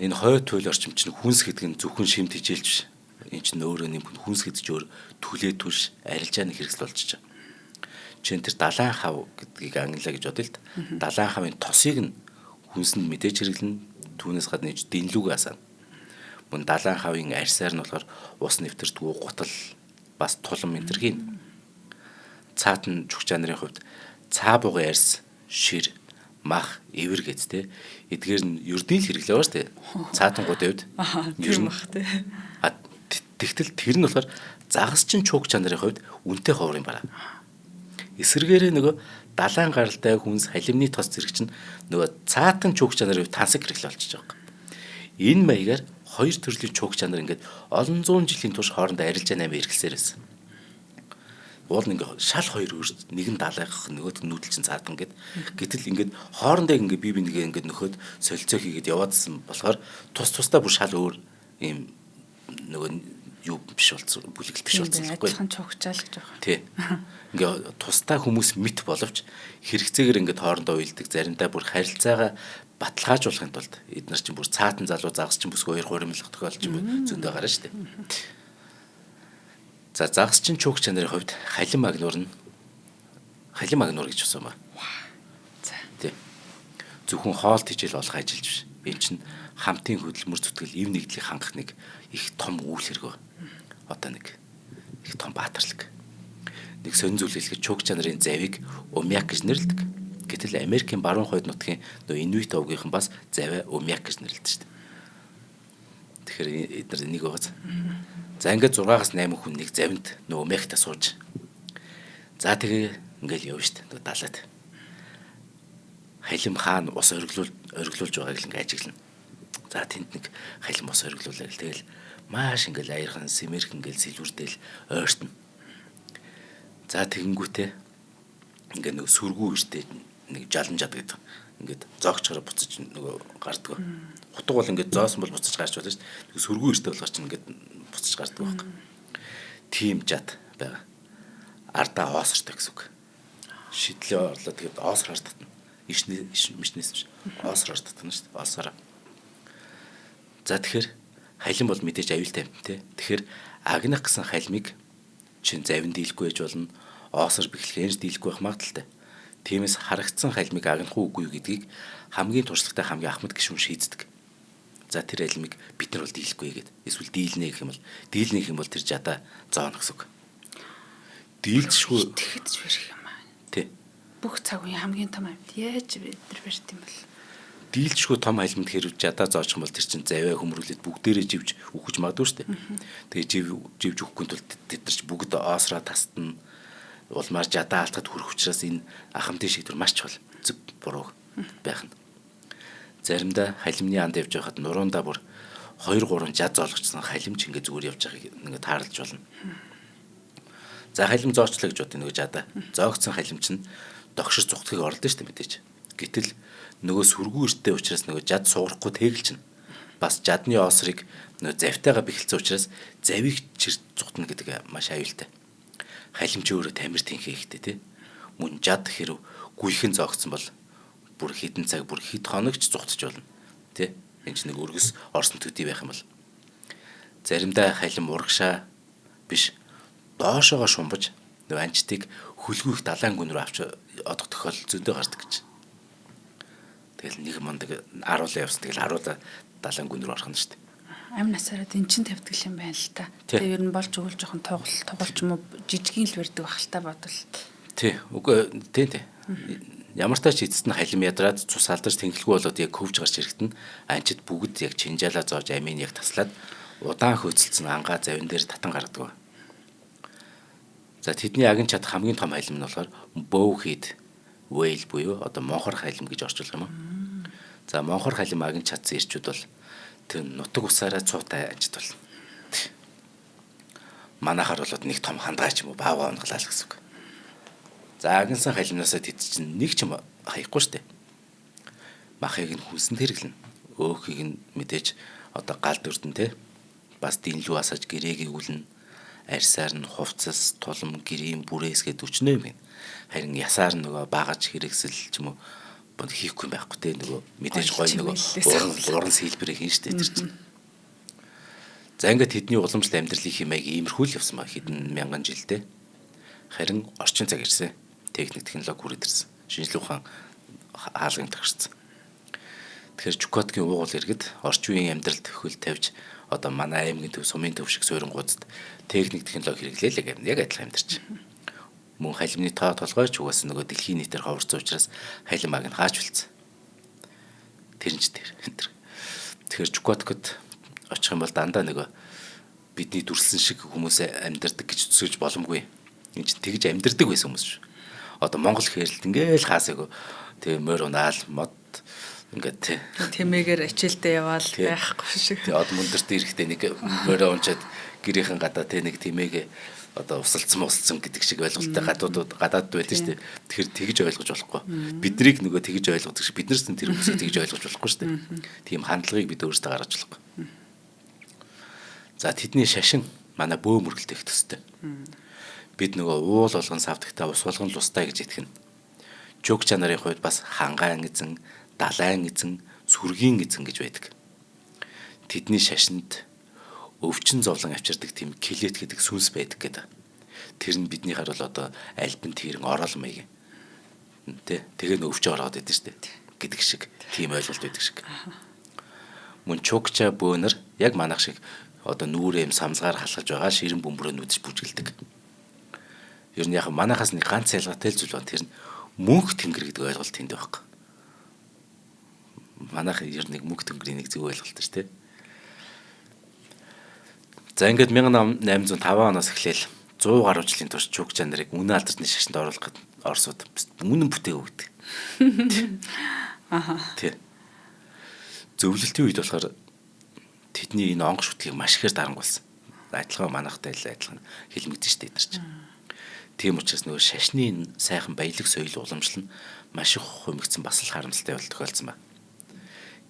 Энэ хойд туйл орчим чинь хүнс гэдэг нь зөвхөн шим тижээлж биш. Энэ чинь өөрөө нэм хүнс гэдэг чинь өөр түлээ түлш арилжааны хэрэгсэл болчихж байгаа. Чинь тэр далайн хав гэдгийг англиа гэж бодъё л д. Далайн хавын тосыг нь хүнсэнд мэдээж хэрэглэнэ. Түүнээс гадна дэнлүүг асаана. Мөн далайн хавын арьсаар нь болохоор ус нэвтэрдгүү гутал бас тулам энэ төр хийн. Цаат нь чүгчаа нарын хувьд цаа бугын арьс, шир, мах, эвэр гэц те. Эдгээр нь ердийн л хэрэглээ байгаа шүү дээ. Цаатангуудын хувьд ер нь бах те. А тэгтэл тэр нь болохоор загас чин чуг чанарын хувьд үнэтэй ховор юм байна. Эсвэргээрээ нөгөө далайн гаралтай хүнс халимны тос зэрэг чинь нөгөө цаатан чуг чанарын хувьд тансаг хэрэглээ болчихж байгаа юм. Энэ маягаар хоёр төрлийн чуг чанар ингээд олон зуун жилийн турш хоорондоо арилжаа 8 эргэлсээр байсан. Уул нь ингээ шал хоёр өөр нэг нь далайгах нөгөөд нь нүүдэл чинь цаатан гэд. Гэтэл ингээд хоорондоо ингээ бие бинийгээ ингээд нөхөд солилцоо хийгээд яваадсан болохоор тус тусдаа бүр шал өөр ийм нөгөө юу биш болсон бүлэглэл биш болсон байхгүй. Адилхан чугчаал гэж байгаа. Тий. Ингээ тусдаа хүмүүс мэт боловч хэрэгцээгээр ингээд хоорондоо уйлдаг заримдаа бүр харилцаагаа баталгаажуулахын тулд эднэр чинь бүр цаатан залуу загас чинь бүсгүй хоёр хуримлах тохиолдол чинь зөндөө гарна шүү дээ. За загас чинь чуг чанарын хувьд халим агнуур нь халим агнуур гэж болсон ба. За. Тий. Зөвхөн хоол тижэл болох ажиллаж биш. Энэ чинь хамтын хөдөлмөр зүтгэл эв нэгдлийг хангах нэг их том үйл хэрэг. Одоо нэг их том баатарлаг. Нэг сонин зүйл хэлэхэд чуг чанарын завийг умяк гэж нэрлэдэг. Гэтэл Америкийн баруун хойд нутгийн нөө инуит овгийнхан бас завиа умяк гэж нэрлэдэг шүү дээ. Тэгэхээр эдгээр нэг байгааз. За ингээд 6-аас 8 хүн нэг завинд нөө умякта сууж. За тэгээ ингээл явна шүү дээ. Нөө далаад. Халим хаан ус ориглуулж байгааг л ингээ ажиглана. За тэнд нэг халим ус ориглуулаа гэл тэгэл маш ингээл аярхан сэмэрх ингээл сэлвэрдэл ойртно. За тэгэнгүүтээ ингээ нөгөө сүргүү эртээ нэг жалан жад гэдэг. Ингээд зоогчороо буцаж нөгөө гардаг. Хутга бол ингээд зоосон бол буцаж гарч болно шүү дээ. Тэг сүргүү эртээ болохоор чинь ингээд буцаж гардаг байхгүй. Тим жад байгаа. Ардаа оосортой гэсэн үг. Шидлээ орлоо тэгээд оосор хардтана. Ишнэ мишнээс биш. Оосор хардтана шүү дээ. Оосороо. За тэгэхээр халим бол мэдээж аюултай юм тий. Тэгэхээр агнах гэсэн халимыг чин завин дийлэхгүй байж болно. Оосор бэхлэхээр дийлэхгүй байх магадaltaй. Тиймээс харагдсан халимыг агнах уу үгүй юу гэдгийг хамгийн туршлагатай хамгийн ахмад гишүүн шийддэг. За тэр халимыг бид нар бол дийлэхгүй гээд эсвэл дийлнэ гэх юм бол дийлнэ гэх юм бол тэр жадаа зооно гэсэн үг. Дийлдэшгүй Тэгэхэд ч бэрх юм аа. Тий. Бүх цаг үеийн хамгийн том амьд яаж бид нар барьд юм бол? Дийлдэшгүй том халимд хэрв жадаа зоочих юм бол тэр чинь завиа хөмрүүлээд бүгдээрээ живж үхэж магадгүй шүү дээ. Тэгээ живж үхэхгүй тул тэд нар ч бүгд оосроо тастна. Улмаар жадаа алдахад хүрэх учраас энэ ахамтын шийдвэр маш чухал. Зөв буруу байх нь. Заримдаа халимны анд явж байхад нурундаа бүр 2 3 жад зоолгочсон халимч ингээ зүгээр явж байгааг ингээ таарлаж болно. За халим зоочлоо гэж бодъё нөгөө жадаа. Зоогдсон халим чинь догшир зүхтгийг оролдсон шүү дээ мэдээж. Гэтэл нөгөө сүргүү эрттэй учраас нөгөө жад суурахгүй тэгэлчнэ. Бас жадны оосрыг нөгөө завтайгаа бэхэлсэн учраас завийг чир зүхтна гэдэг маш аюултай. Халимч өөрөө тамир тэнхээ ихтэй тий. Мөн жад хэрв гүйхэн зоогдсон бол бүр хэдэн цаг бүр хэд хоногч зүхтж болно тий. Энд чинь нэг өргөс орсон төдий байх юм бол заримдаа халим урагшаа биш доошоогоо шумбаж нөгөө анчтыг хөлгүйх далайн гүн рүү авч одох тохиолдол зөндөө гардаг гэж. Тэгэл нэг мундаг аруулаа явсан. Тэгэл аруулаа далайн гүн рүү орох нь шүү дээ. Амь насаараа дэнчин тавьдаг юм байна л та. Тэгээ ер нь болж өгөл жоохон тугал ч юм уу жижигэн л барьдаг байх л та бодвол. Тий. Үгүй тий тий. Ямар тач эцэст нь халим ядраад цус алдарч тэнхлгүй болоод яг хөвж гарч ирэхэд нь анчид бүгд яг чинжаалаа зоож амийг яг таслаад удаан хөөцөлдсөн ангаа завин дээр татан гаргадаг. За тэдний агн чадах хамгийн том халим нь болохоор bowhead whale буюу одоо монхор халим гэж орчуулах юм уу. За монхор халим агн чадсан ирчүүд бол тэр нутаг усаараа цуутай анчид болно. Манайхаар болоод нэг том хандгай ч юм уу баавга унгалаа л гэсэн үг. За агнсан халимнаасаа тэд чинь нэг ч юм хаяхгүй штэ. Махыг нь хүнсэнд хэрэглэнэ. Өөхийг нь мэдээж одоо галд өрдөн те. Бас дэнлүү асааж гэрээгийг үлнэ. Арьсаар нь хувцас, тулам, гэрийн бүрээс гээд өчнөө юм. Харин ясаар нөгөө багаж хэрэгсэл ч юм уу хийхгүй юм байхгүй те нөгөө мэдээж гоё нөгөө уран сэлбэрийг хийн штэ тэр чинь. За ингээд тэдний уламжлал амьдралын хэмээг иймэрхүү л явсан ба хэдэн мянган жилдээ. Харин орчин цаг ирсэн. Техник технологи хүрээд ирсэн. Шинжлэх ухаан хаалган тагшсан. Тэгэхээр Чукоткийн уугуул иргэд орчин үеийн амьдралд хөл тавьж одоо манай аймгийн төв, сумын төв шиг суурин гудад техник технологи хэрэглээл яг адилхан амьдарч. Мөн халимны тоо толгой ч угаасаа нөгөө дэлхийн нийтээр ховорцсон учраас халим аг нь хаач үлдсэн. Тэр нь ч тэр. Тэгэхээр Чукоткод очих юм бол дандаа нөгөө бидний дүрслэн шиг хүмүүс амьдардаг гэж төсөөлж боломгүй. Энд чинь тэгж амьдардаг байсан хүмүүс шүү. Одоо Монгол хэрэлт ингээл хаасаагүй. Тэгээ морь унаал мод ингээд тий. Тэмээгээр ачаалтаа яваал байхгүй шиг. Тий од мөндөрт ирэхдээ нэг морио унчаад гэрийнхэн гадаа тий нэг тэмээгээ одоо усалцсан гэдэг шиг ойлголттой гадаад байдаг шүү дээ. Тэгэхээр тэгж ойлгож болохгүй. Биднийг нөгөө тэгж ойлгодог шиг бид нарс тэр хүмүүсийг тэгж ойлгож болохгүй шүү дээ. Тийм хандлагыг бид өөрсдөө гаргаж болохгүй. За тэдний шашин манай бөө мөргөлтэй их төстэй. Бид нөгөө уул болгон савдагтай ус болгон лустай гэж итгэнэ. Чүг чанарын хувьд бас хангаан эзэн, далайн эзэн, сүргийн эзэн гэж байдаг. Тэдний шашинд өвчин зовлон авчирдаг тийм келет гэдэг сүнс байдаг гэдэг. Тэр нь бидний харвал одоо альбин тэрэн орол маяг. Тэ тэгээ нөө өвчин ороод идэв штэ гэдэг шиг тийм ойлголт байдаг шиг. Мөн чукча бөөнөр яг манайх шиг одоо нүүрээ юм самлгаар халахж байгаа ширэн бөмбөрөө нүдэж бүжгэлдэг. Ер нь яг манайхаас нэг ганц ялгаатай л зүйл байна. Тэр нь мөнх тэнгэр гэдэг ойлголт тэнд байхгүй. Манайх ер нь нэг мөнх тэнгэрийн нэг зөв ойлголт шүү дээ. За ингээд 1805 оноос эхлээл 100 гаруй жилийн турш чукча нарыг үнэн алдарны шашинд оруулах гээд Оросууд үнэн бүтээгүү гэдэг. Аха. Тий. Зөвлөлтийн үед болохоор тэдний энэ онгош шүтлгийг маш ихээр дарангуулсан. Адилхан манайхтай л адилхан хэлмэгдэн шүү дээ эдгээр чинь. Тийм учраас нөгөө шашны энэ сайхан баялаг соёл уламжлал нь маш их хумигдсан бас л харамсалтай явдал тохиолдсон байна.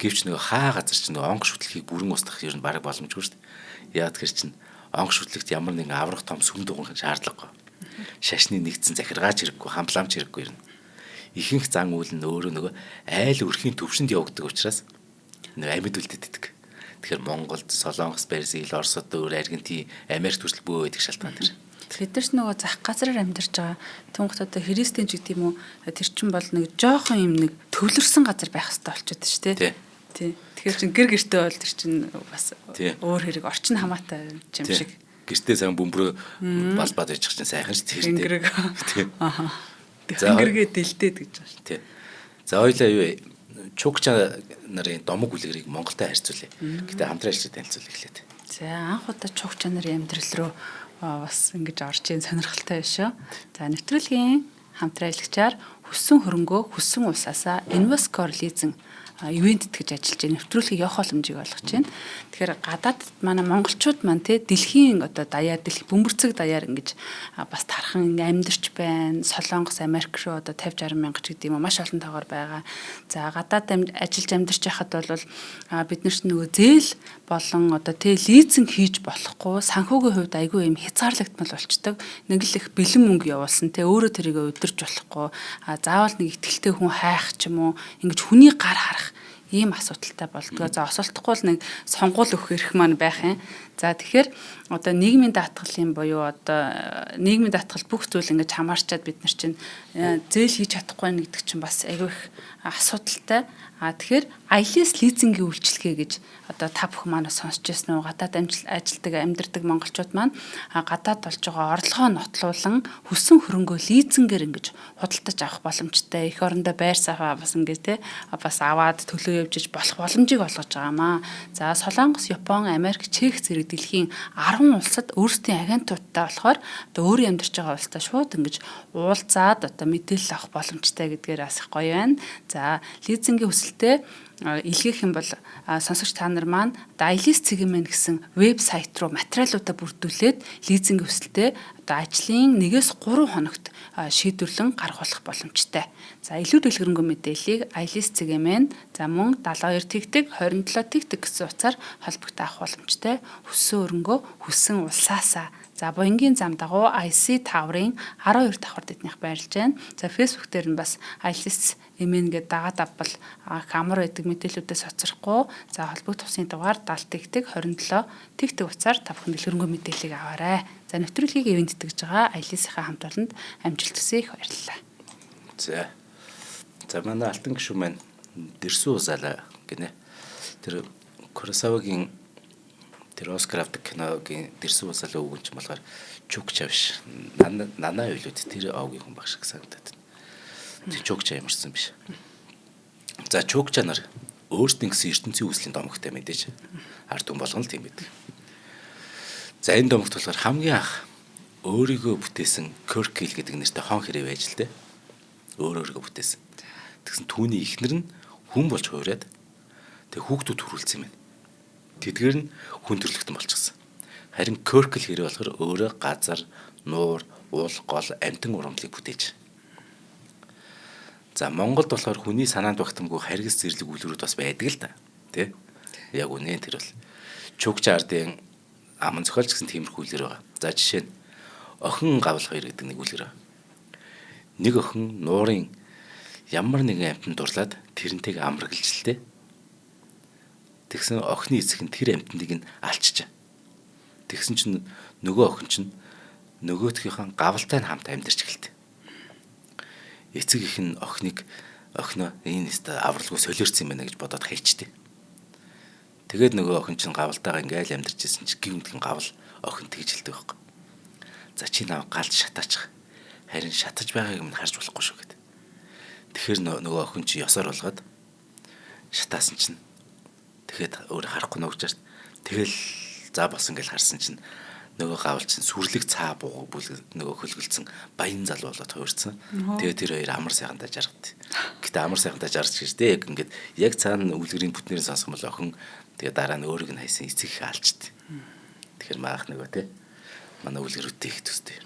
Гэвч нөгөө хаа газар чинь нөгөө онгош шүтлгийг бүрэн устгах ер нь бараг боломжгүй шүү дээ. Яа тэгэхээр чинь онгош шүтлэгт ямар нэгэн аврах том сүм дугуйн шаардлагагүй. Шашны нэгдсэн захиргаач хэрэггүй, хамлаамч хэрэггүй ер нь. Ихэнх зан үйл нь өөрөө нөгөө айл өрхийн төвшөнд явагддаг учраас нөгөө амьд үлддэг. Тэгэхээр Монголд, Солонгос, Бразил, Оросд, өөр Аргентин, Америкт хүртэл бөө байдаг шалтгаан тэр. Бид нар ч нөгөө зах газраар амьдарч байгаа. Тэнгуут одоо христийн ч гэдэг юм уу тэр чин бол нэг жоохон юм нэг төвлөрсөн газар байх хэрэгтэй болчиход шүү дээ. Тий. Тэгэхээр чин гэр гэртээ бол тэр чин бас өөр хэрэг орчин хамаатай юм шиг. Гэртээ сайн бөмбөрөө балбаад ячих чинь сайхан шүү дээ. Тэнгэрэг. Тий. Аха. Тэнгэргээ дэлдээд гэж байгаа шүү. Тий. За хоёлаа юу Чукча нарын домог үлгэрийг Монголтой харьцуулъя. Гэтэ хамтран ажиллаж танилцуулъя эхлээд. За анх удаа Чукча нарын амьдрал руу бас ингэж орж ийн сонирхолтой байна шүү. За нэвтрүүлгийн хамтран ажиллагчаар хүссэн хөрөнгөө хүссэн улсаасаа Invescore лизинг ивент гэж ажиллаж байна. Нэвтрүүлгийг явах боломжийг олгож байна. Тэгэхээр гадаад манай монголчууд маань те дэлхийн одоо даяар дэлхий бөмбөрцөг даяар ингэж бас тархан ингэ амьдарч байна. Солонгос, Америк руу одоо 50 60 мянга ч гэдэг юм уу маш олон тоогоор байгаа. За гадаад ажиллаж амьдарч байхад бол бид нар ч нөгөө зээл болон одоо те лизинг хийж болохгүй санхүүгийн хувьд айгүй юм хязгаарлагдмал болчдөг. Нэг л их бэлэн мөнгө явуулсан те өөрөө тэрийг удирч болохгүй. Заавал нэг итгэлтэй хүн хайх ч юм уу ингэж хүний гар харах ийм асуудалтай болдгоо. За осолтохгүй л нэг сонгуул өгөх эрх маань байх юм. За тэгэхээр одоо нийгмийн даатгалын буюу одоо нийгмийн даатгал бүх зүйл ингэж хамаарчаад бид нар чинь зээл хийж чадахгүй байна гэдэг чинь бас айгүй их асуудалтай. А тэгэхээр Айлис лизингийн үйлчилгээ гэж одоо та бүхэн маань сонсч байсан уу? Гадаад ажилдаг, амьдардаг монголчууд маань гадаад болж байгаа орлогоо нотлуулан хүссэн хөрөнгөө лизингээр ингэж худалдаж авах боломжтой. Эх орондоо байр саваа бас ингэ те бас аваад төлөө явж иж болох боломжийг олгож байгаамаа. За Солонгос, Япон, Америк, Чех зэрэг дэлхийн 10 улсад өөрсдийн агентуудтай болохоор одоо өөрөө амьдарч байгаа улстай шууд ингэж уулзаад одоо мэдээлэл авах боломжтой гэдгээр бас их гоё байна. За лизингийн хүсэлтээ илгээх юм бол сонсогч та нар маань Айлис цэгмэн гэсэн вебсайт руу материалуудаа бүрдүүлээд лизинг өсөлтөө одоо ажлын 1-3 хоногт шийдвэрлэн гаргуулах боломжтой. За илүү дэлгэрэнгүй мэдээллийг Айлис цэгмэн за мөн 72 тэгтэг 27 тэгтэг гэсэн утсаар холбогдох авах боломжтой. Хүссэн өрөнгөө хүссэн улсаасаа за буянгийн зам дагуу IC Tower-ын 12 давхар тэднийх байрлаж байна. За Facebook дээр нь бас Айлис MN гэдэг дагаад авбал их амар байдаг мэдээллүүдээс хоцрохгүй. За холбогдох тусын дугаар 70 тэгтэг 27 тэгтэг утсаар та бүхэн дэлгэрэнгүй мэдээллийг аваарай. За нэвтрүүлгийг ивент итгэж байгаа Айлисийнхаа хамт олонд амжилт хүсье их баярлалаа. За. За манай алтан гишүүн маань Дэрсүү усаалаа гинэ. Тэр Куросавагийн тэр Оскар авдаг киногийн Дэрсүү усаалаа өвгөн чинь болохоор Чукча биш. Нана үйлүүд тэр овгийн хүн баг шиг санагдаад байна. Тэр Чукча ямарсан биш. За Чукча нар өөрсдийн гэсэн ертөнцийн үүслийн домогтой мэдээж. Ард түмэн болгон л тийм байдаг. За энэ домогт болохоор хамгийн анх өөрийгөө бүтээсэн Кёркил гэдэг нэртэй хон хэрэг байж л дээ. Өөр өөрийгөө бүтээсэн. Тэгсэн түүний эхнэр нь хүн болж хувираад тэг хүүхдүүд төрүүлсэн юм байна. Тэдгээр нь хүн төрлөختөн болчихсон. Харин Кёркил хэрэг болохоор өөрөө газар, нуур, уул, гол, амьтан ургамлыг бүтээж. За Монголд болохоор хүний санаанд багтамгүй харгас зэрлэг үлгэрүүд бас байдаг л да. Тэ? Яг үнэ тэр бол Чукча ардын аман зохиолч гэсэн тиймэрхүү үлгэр байгаа. За жишээ нь охин гавл хоёр гэдэг нэг үлгэр байна. Нэг охин нуурын ямар нэгэн амьтанд дурлаад тэрнтэйг амраглаж л тэ. Тэгсэн охины эцэг нь тэр амьтныг нь алчжээ. Тэгсэн чинь нөгөө охин чинь нөгөөдхийнхээ гавлтай нь хамт амьдарч эхэлтээ. Эцэг их нь охиныг охиноо энэ өстө авралгүй солиорсон юм байна гэж бодоод хайчтэй. Тэгээд нөгөө охин чинь гавалтайгаа ингээл амьдарч исэн чи гинтхэн гавл охин тэгж хэлдэг байхгүй. За чи наа галд шатаачих. Харин шатаж байгааг минь харж болохгүй шүү гэд. Тэгэхээр нөгөө охин чи ёсоор болгоод шатаасан чинь тэгэхэд өөр харахгүй нөгж шээ. Тэгэл за болсон гэж харсан чинь нөгөө гавл чинь сүрлэг цаа бууг бүлэг нөгөө хөлгөлцөн баян залуу болоод хувирсан. Тэгээ тэр хоёр амар сайхантай жаргад. Гэтэ амар сайхантай жаргаж гэж дээ яг ингээд яг цаана үлгэрийн бүтнээр сонсох юм бол охин тэгээ дараа нь өөрийг нь хайсан эцэг их алчт. Тэгэхээр маах нөгөө те манай үлгэрүүдтэй их төстэй.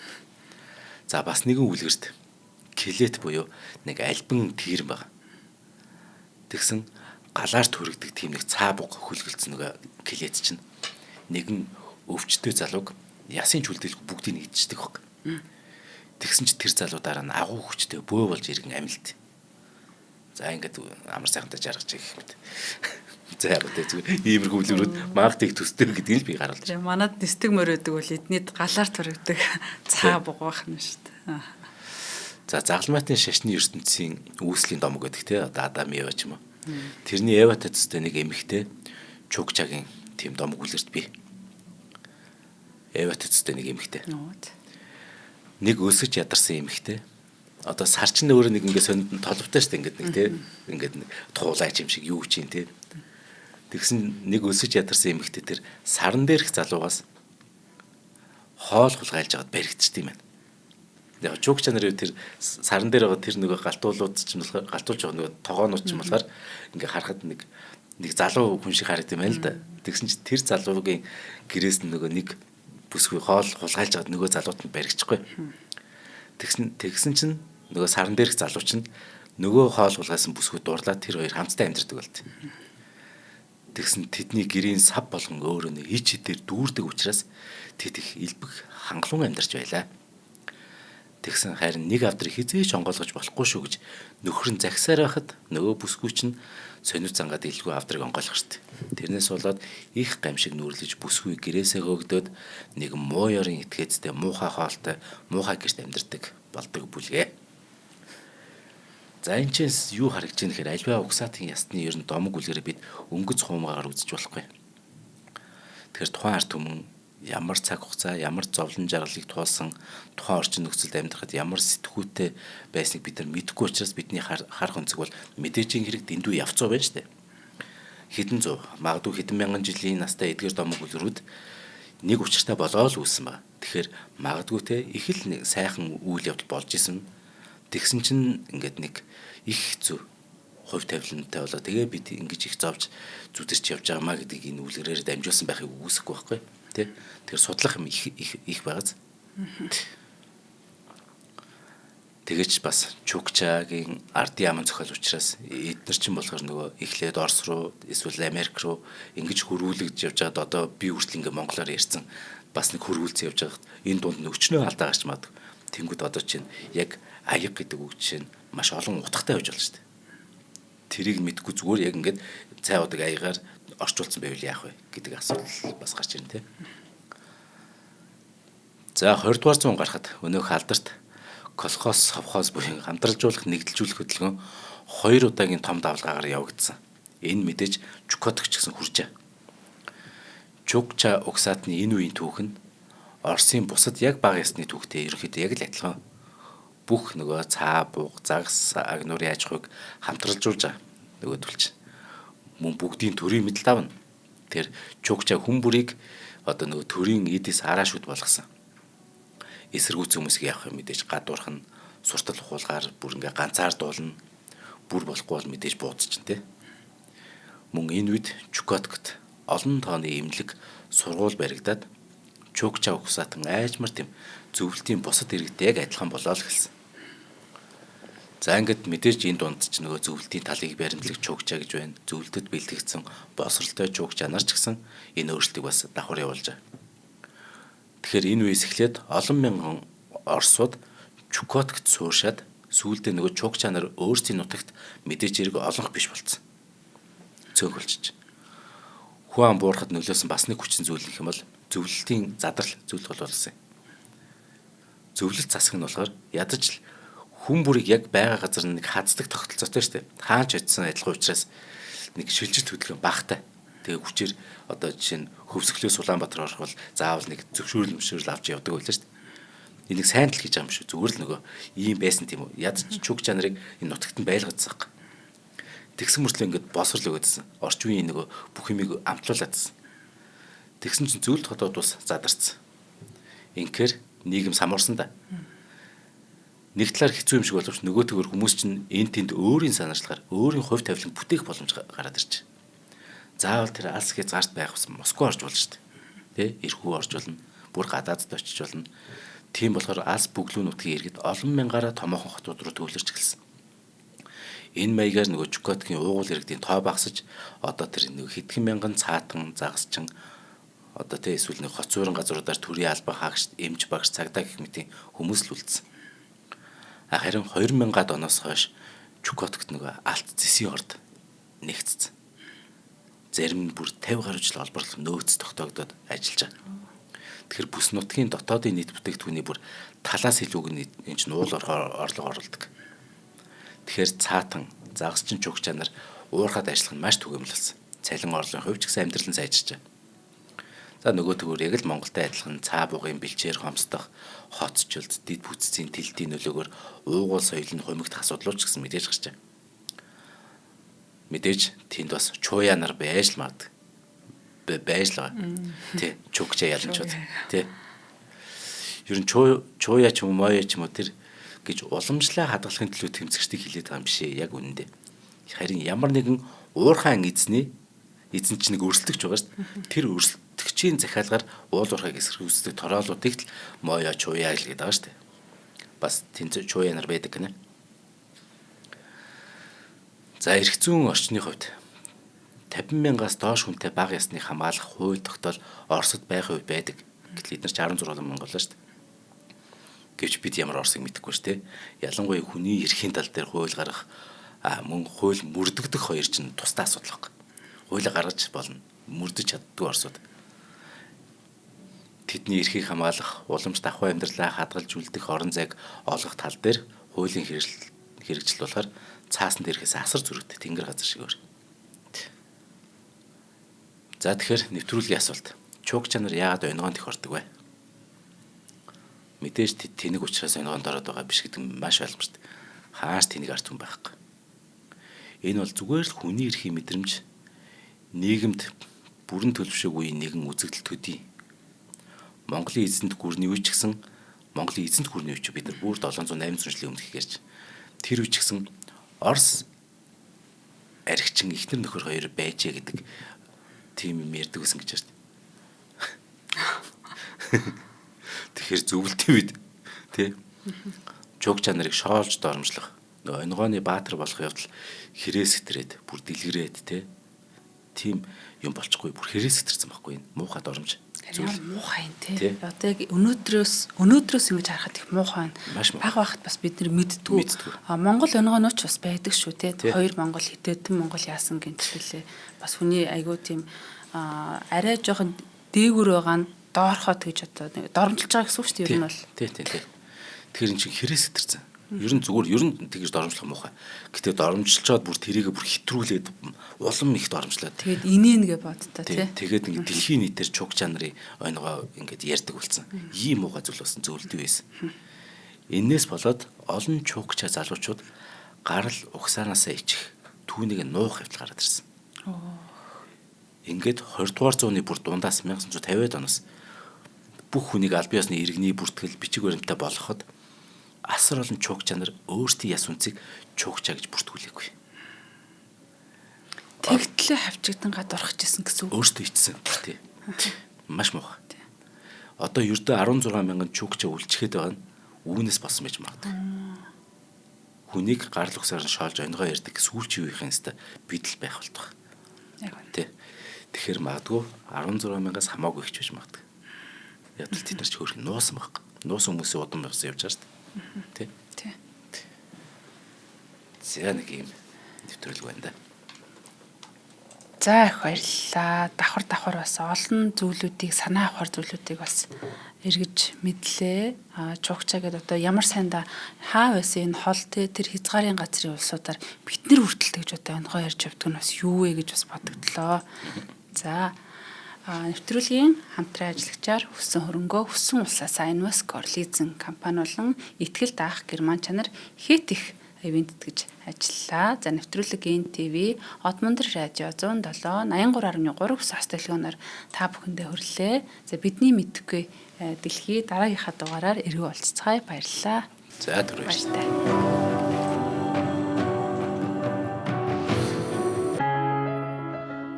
За бас нэгэн үлгэрт келет буюу нэг альбан тэрэн баг. Тэгсэн галаар төрөгдөг тийм нэг цаа буг хөлгөлцөн нөгөө келет чинь нэгэн өвчтөй залууг ясын чүлдэл бүгдийг нь идчихдэг баг. Тэгсэн чи тэр залуу дараа нь агуу хүчтэй бөө болж иргэн амилт. За ингээд амар сайхантай жаргаж гэх мэт. За яг үгүй зүгээр иймэрхүү үлгэрүүд маагдыг төстэй гэдгийг л би харуулж. Тэгээ манад нисдэг мөрөөдөг бол эднийд галаар төрөгдөг цаа бугуйх нь шүү дээ. За загалмайтын шашны ертөнцийн үүслийн домог гэдэг те одоо Адам Ева ч юм уу. Тэрний Еватай төстэй нэг эмэгтэй Чугчагийн тийм домог үлгэрт бий. Еватай төстэй нэг эмэгтэй. Нэг өсөж ядарсан эмэгтэй. Одоо сар чинь өөрөө нэг ингээд сонд толбтой шүү дээ ингээд нэг те ингээд нэг туулаач юм шиг юу чинь те. Тэгсэн нэг өсөж ядарсан эмэгтэй тэр саран дээрх залуугаас хоол хулгайлж байгаад баригдчихд юм байна. Яг чугча нарын тэр саран дээр байгаа тэр нөгөө галтуулууд чинь болохоор галтуулж байгаа нөгөө тогоонууд чинь болохоор ингээ харахад нэг залуу хүн шиг харагдсан юм байна л да. Тэгсэн чинь тэр залуугийн гэрээс нөгөө нэг бүсгүй хоол хулгайлж байгаад нөгөө залуут нь баригдчихгүй. Тэгсэн чинь нөгөө саран дээрх залуу чинь нөгөө хоол хулгайлсан бүсгүй дурлаад тэр хоёр хамтдаа амьдардаг болт. Тэгсэн тэдний гэрийн сав болгон өөрөө нэг ич хитээр дүүрдэг учраас тэд их элбэг хангалуун амьдарч байлаа. Тэгсэн харин нэг авдрыг хизээч онгойлгож болохгүй шүү гэж нөхөр нь загсаар байхад нөгөө бүсгүй чинь сониуд зангаад илгүй авдрыг онгойлгох штэ. Тэрнээс болоод их гамшиг нүүрлэж бүсгүй гэрээсээ хөөгдөөд нэг муу ёрын этгээцтэй муухай хоолтой муухай гэрт амьдардаг болдог бүлгээ. За энэ чинь юу харагдж байна гэхээр альва угсаатын ясны ер нь домог үлгэрээ бид өнгөц хуумгаагаар үзэж болохгүй. Тэгэхээр тухайн ард түмэн ямар цаг хугацаа, ямар зовлон жаргалыг туулсан тухайн орчин нөхцөлд амьдрахад ямар сэтгүүтэй байсныг бид нар мэдэхгүй учраас бидний харах өнцөг бол мэдээжийн хэрэг дэндүү явцуу байна шүү дээ. Хэдэн зуун, магадгүй хэдэн мянган жилийн настай эдгээр домог үлгэрүүд нэг учиртай болоо л үүссэн байна. Тэгэхээр магадгүй те их л нэг сайхан үйл явдал болж исэн. Тэгсэн чинь ингээд нэг их хэцүү хувь тавилантай болоо тэгээ бид ингэж их зовж зүдэрч явж байгаа маа гэдгийг энэ үлгэрээр дамжуулсан байхыг үгүйсэхгүй байхгүй. Тэ. Тэгэхээр судлах юм их их их байгааз. Тэгэж бас Чукчагийн ардын яамын зохиол учраас эднэр чинь болохоор нөгөө эхлээд Орос руу эсвэл Америк руу ингэж хөрвүүлэгдэж явж байгаад одоо би хүртэл ингээ монголоор ярьсан бас нэг хөрвүүлцэн явж байгаад энэ дунд нөчнөө алдаа гарч магадгүй. Тэнгүүд одоо чинь яг аяг гэдэг үг чинь маш олон утгатай байж болно шүү дээ. Тэрийг мэдгүй зүгээр яг ингээд цай удаг аягаар орчуулсан байвал яах вэ гэдэг асуудал бас гарч ирнэ те. За 20 дугаар зуун гарахад өнөөх алдарт колхоз, совхоз буюу хамтаржуулах, нэгдэлжүүлэх хөдөлгөөн 2 удаагийн том давлгаагаар явагдсан. Энэ мэдээж Чукотк ч гэсэн хүрчээ. Чукча угсаатны энэ үеийн түүх нь Оросын бусад яг бага ясны түүхтэй ерөнхийдөө яг л адилхан. Бүх нөгөө цаа, буг, загас, агнуурын аж ахуйг хамтралжуулж байгаа. Нөгөөдөл чинь мөн бүгдийн төрийн мэдэлт авна. Тэр Чукча хүн бүрийг одоо нөгөө төрийн эдис араа шүд болгосон. Эсэргүүцэн хүмүүсийг явах юм мэдээж гадуурх нь суртал ухуулгаар бүр ингээ ганцаар дуулна. Бүр болохгүй бол мэдээж буудчихна те. Мөн энэ үед Чукоткт олон тооны эмнэлэг сургууль баригдаад Чукча угсаатан айжмар тийм зөвлөлтийн бусад иргэдтэй яг адилхан болоо л эхэлсэн. За ингээд мэдээж энэ дунд ч нөгөө зөвлөлтийн талыг баримтлаг Чукча гэж байна. Зөвлөлтөд бэлтгэгдсэн босролтой Чукча нар ч гэсэн энэ өөрчлөлтийг бас давхар явуулж байгаа. Тэгэхээр энэ үеэс эхлээд олон мянган Оросууд Чукоткт сууршаад сүүлдээ нөгөө Чукча нар өөрсдийн нутагт мэдээж хэрэг олонх биш болцсон. Цөөхөлчж. Хүн ам буурахад нөлөөсөн бас нэг хүчин зүйл гэх юм бол зөвлөлтийн задрал зөвлөх болсон юм. Зөвлөлт засаг нь болохоор ядаж л хүн бүрийг яг байгаа газар нэг хаздаг тогтолцоотой шүү дээ. Хаан ч очисон адилхан учраас нэг шилжилт хөдөлгөөн багтай. Тэгээ хүчээр одоо жишээ нь Хөвсгөлөөс Улаанбаатар орох бол заавал нэг зөвшөөрөл мөшөөрөл авч явдаг байлаа шүү дээ. Энийг сайн тал гэж байгаа юм шүү. Зүгээр л нөгөө ийм байсан тийм үү. Ядч чугча нарыг энэ нутагт нь байлгацсан юм. Тэгсэн мөртлөө ингээд босрол өгөөдсөн. Орчин үеийн нөгөө бүх юмыг амтлуулаадсан. Тэгсэн чинь зөвлөлт хотод ус задарсан. Инхээр нийгэм самуурсан да. Нэг талаар хэцүү юм шиг боловч нөгөө төгөр хүмүүс чинь эн тэнд өөрийн санаачлагаар өөрийн хувь тавилан бүтээх боломж гараад ирж. Заавал тэр алс хязгаарт байх ус Москва орж болно шүү дээ. Тэ эрхүү орж болно. Бүр гадаадд очиж болно. Тийм болохоор алс бүглүү нутгийн иргэд олон мянгаараа томоохон хотууд руу төвлөрч эхэлсэн. Энэ маягаар нөгөө Чукоткийн уугуул иргэдийн тоо багасж одоо тэр нөгөө хэдхэн мянган цаатан загасчин одоо тэ эсвэл нэг хот суурин газруудаар төрийн албан хаагч, эмч багш, цагдаа гэх мэтийн хүмүүс л үлдсэн. Харин 2000-ад оноос хойш Чукоткт нөгөө алт зэсийн орд нэгтцсэн. Зарим нь бүр 50 гаруй жил олборлох нөөц тогтоогдоод ажиллаж байгаа. Тэгэхээр бүс нутгийн дотоодын нийт бүтээгдэхүүний бүр талаас илүүг нь энэ чинь уул орлого оруулдаг. Тэгэхээр цаатан, загасчин чугчаа нар уурхад ажиллах нь маш түгээмэл болсон. Цалин орлогын хувь ч гэсэн амьдрал нь сайжирч байгаа. За нөгөө төгөр яг л Монголтой адилхан цаа бугын бэлчээр хомсдох, хоцчлолт, дид бүтцийн тэлтийн нөлөөгөөр уугуул соёл нь хумигдах асуудлууд ч гэсэн мэдээж гарч байгаа. Мэдээж тэнд бас чууяа нар байж л магадгүй. Байж л байгаа. Тэ, чугчаа яланчууд. Тэ. Ер нь чууяа ч юм уу, моёо ч юм уу тэр гэж уламжлаа хадгалахын төлөө тэмцэгчдийг хилээд байгаа юм биш ээ, яг үнэндээ. Харин ямар нэгэн уурхаан эзний эзэн чинь нэг өрсөлдөгч байгаа шүү дээ. Тэр өрсөлдөгчийн захиалгаар уул уурхайг эсэргүүцдэг тороолуудыг л моёо чууяа л гэдэг байгаа шүү дээ. Бас тэнцээ чууяа нар байдаг гинэ. За эрх зүйн орчны хувьд 50 мянгаас доош хүнтэй бага ясны хамгаалах хууль тогтоол Оросд байх үе байдаг. Гэтэл эдгээр ч 16 мянга боллоо шүү дээ. Гэвч бид ямар Оросыг мэдэхгүй шүү дээ. Ялангуяа хүний эрхийн тал дээр хууль гаргах мөн хууль мөрдөгдөх хоёр чинь тусдаа асуудал байхгүй. Хуулийг гаргаж болно. Мөрдөж чаддгүй Оросууд. Тэдний эрхийг хамгаалах, уламж давхуу амьдралаа хадгалж үлдэх орон зайг олгох тал дээр хуулийн хэрэгжил болохоор цаасан дээрхээс асар зүрхтэй тэнгэр газар шиг өөр. За тэгэхээр нэвтрүүлгийн асуулт. Чуг чанар яагаад онигонд их ордог вэ? Мэдээж тэнэг учраас онигонд ороод байгаа биш гэдэг нь маш ойлгомжтой. Хааш тэнэг ард түмэн байхгүй. Энэ бол зүгээр л хүний эрхийн мэдрэмж нийгэмд бүрэн төлөвшөөг үеийн нэгэн үзэгдэл төдий. Монголын эзэнт гүрний үе ч гэсэн Монголын эзэнт гүрний үе ч бид нар бүр 700 800 жилийн өмнө гэхэрч тэр үе ч гэсэн Орос архичин эхнэр нөхөр хоёр байжээ гэдэг тийм юм ярьдаг байсан гэж байна. Тэгэхээр зөвлөлтийн үед тий чуг чанарыг шоолж доромжлох нөгөө онигооны баатар болох явдал хэрээс сэтрээд бүр дэлгэрээд тий тийм юм болчихгүй бүр хэрээс сэтэрсэн байхгүй энэ муухай доромж. Ямар муухай юм тий. Одоо яг өнөөдрөөс ингэж харахад их муухай байна. Баг багт бас бид нар мэддэггүй. Монгол онигоонууд ч бас байдаг шүү тий. Хоёр Монгол хитэдэн Монгол яасан гэнтгэлээ. Бас хүний айгуу тийм арай жоохон дээгүр байгаа нь доорхот гэж одоо доромжилж байгаа гэсэн үг шүү дээ ер нь бол. Тий, тий, тий. Тэгэхээр эн чинь хэрээс сэтэрсэн. Ер нь зүгээр ер нь тэгж доромжлох муухай. Гэтэ доромжилчоод бүр тэрийгэ бүр хэтрүүлээд улам их доромжлоод. Тэгээд инээн гэ бодтоо тий. Тэгээд ингээд дэлхийн нийтээр чуг чанарын онигоо ингээд ярьдаг болсон. Ийм муухай зүйл болсон зөвлөдөг байсан. Эннээс болоод олон чугча залуучууд гарал угсаанаасаа ичих түүнийг нуух явдал гараад ирсэн. Ингээд 20 дугаар зууны бүр дундаас 1950-ад оноос бүх хүнийг аль биесны иргэний бүртгэл бичиг баримттай болгоход асар олон чуг чанар өөрсдийн яс үнцийг чугчаа гэж бүртгүүлээгүй. Тэгтлээ хавчигдан гадуурхаж исэн гэсэн үг. Өөртөө ичсэн тий. Маш муухай. Одоо ердөө 16 мянган чугчаа үлчихэд байгаа нь үүнээс болсон байж магадгүй. Хүнийг гарал угсаар нь шоолж онигоо ярьдаг сүүлчийн үеийнхэн өстө бидэл байх болтугай. Яг үнэ. Тий. Тэгэхээр магадгүй 16 мянгаас хамаагүй их ч байж магадгүй. Ядал тэд нар ч хөөрхөн нуусан байхгүй. Нуусан хүмүүсийн удам явсан явж байгаа шүү дээ. Тий. Тий. За нэг юм нэвтрүүлэг байна да. За их баярлалаа. Давхар давхар бас олон зүйлүүдийг санаа авахар зүйлүүдийг бас эргэж мэдлээ. Чугчаа гэдэг одоо ямар сайнда хаа байсан энэ хол те тэр хязгаарын газрын улсуудаар бид нар хүртэл тэгж одоо оногоо ярьж явдаг нь бас юу вэ гэж бас бодогдлоо. За, нэвтрүүлгийн хамтран ажиллагчаар хүссэн хөрөнгөө хүссэн улсаас Investcore лизинг компани болон итгэл даах герман чанар хэд их ивент гэж ажиллалаа. За, нэвтрүүлэг NTV Одмондөр радио 107 83.3 сас төлгөөнөөр та бүхэндээ хүрлээ. За, бидний мэдхгүй дэлхий дараагийнхаа дугаараар эргүү уулзцгаая. Баярлалаа. За, түр баяртай.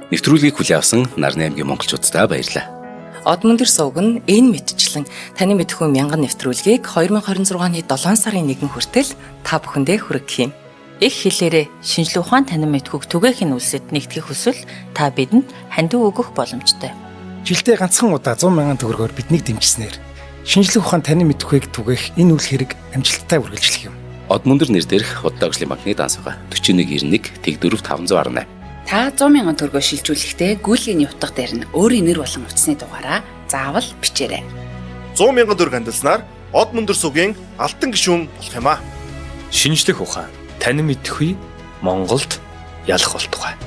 Нэвтрүүлгийг хүлээн авсан Нарны аймгийн монголчууддаа баярлалаа. Одмөндөр сувг нь энэ мэтчлэн таны мэдхүү мянган нэвтрүүлгийг 2026 оны 7 сарын 1 хүртэл та бүхэндээ хүргэх юм. Их хэлээрээ шинжлэх ухаан танин мэдхүйг түгээх нь үлсэд нэгтгэх хүсвэл та бидэнд хандив өгөх боломжтой. Жилдээ ганцхан удаа 100 мянган төгрөгөөр биднийг дэмжсэнээр шинжлэх ухаан танин мэдхүйг түгээх энэ үйл хэрэг амжилттай үргэлжлэх юм. Одмөндөр нэр дээрх Худалдаа хөгжлийн банкны данс байгаа. 4191 Тэг4 518. Та 100 мянган төгрөгөөр шилжүүлэхдээ гүйлгээний утга дээр нь өөрийн нэр болон утасны дугаараа заавал бичээрэй. 100 мянган төгрөг хандилснаар од мөндөр сугийн алтан гишүүн болох юм аа. Шинжлэх ухаан танин мэдхгүй Монголд ялах болтугай.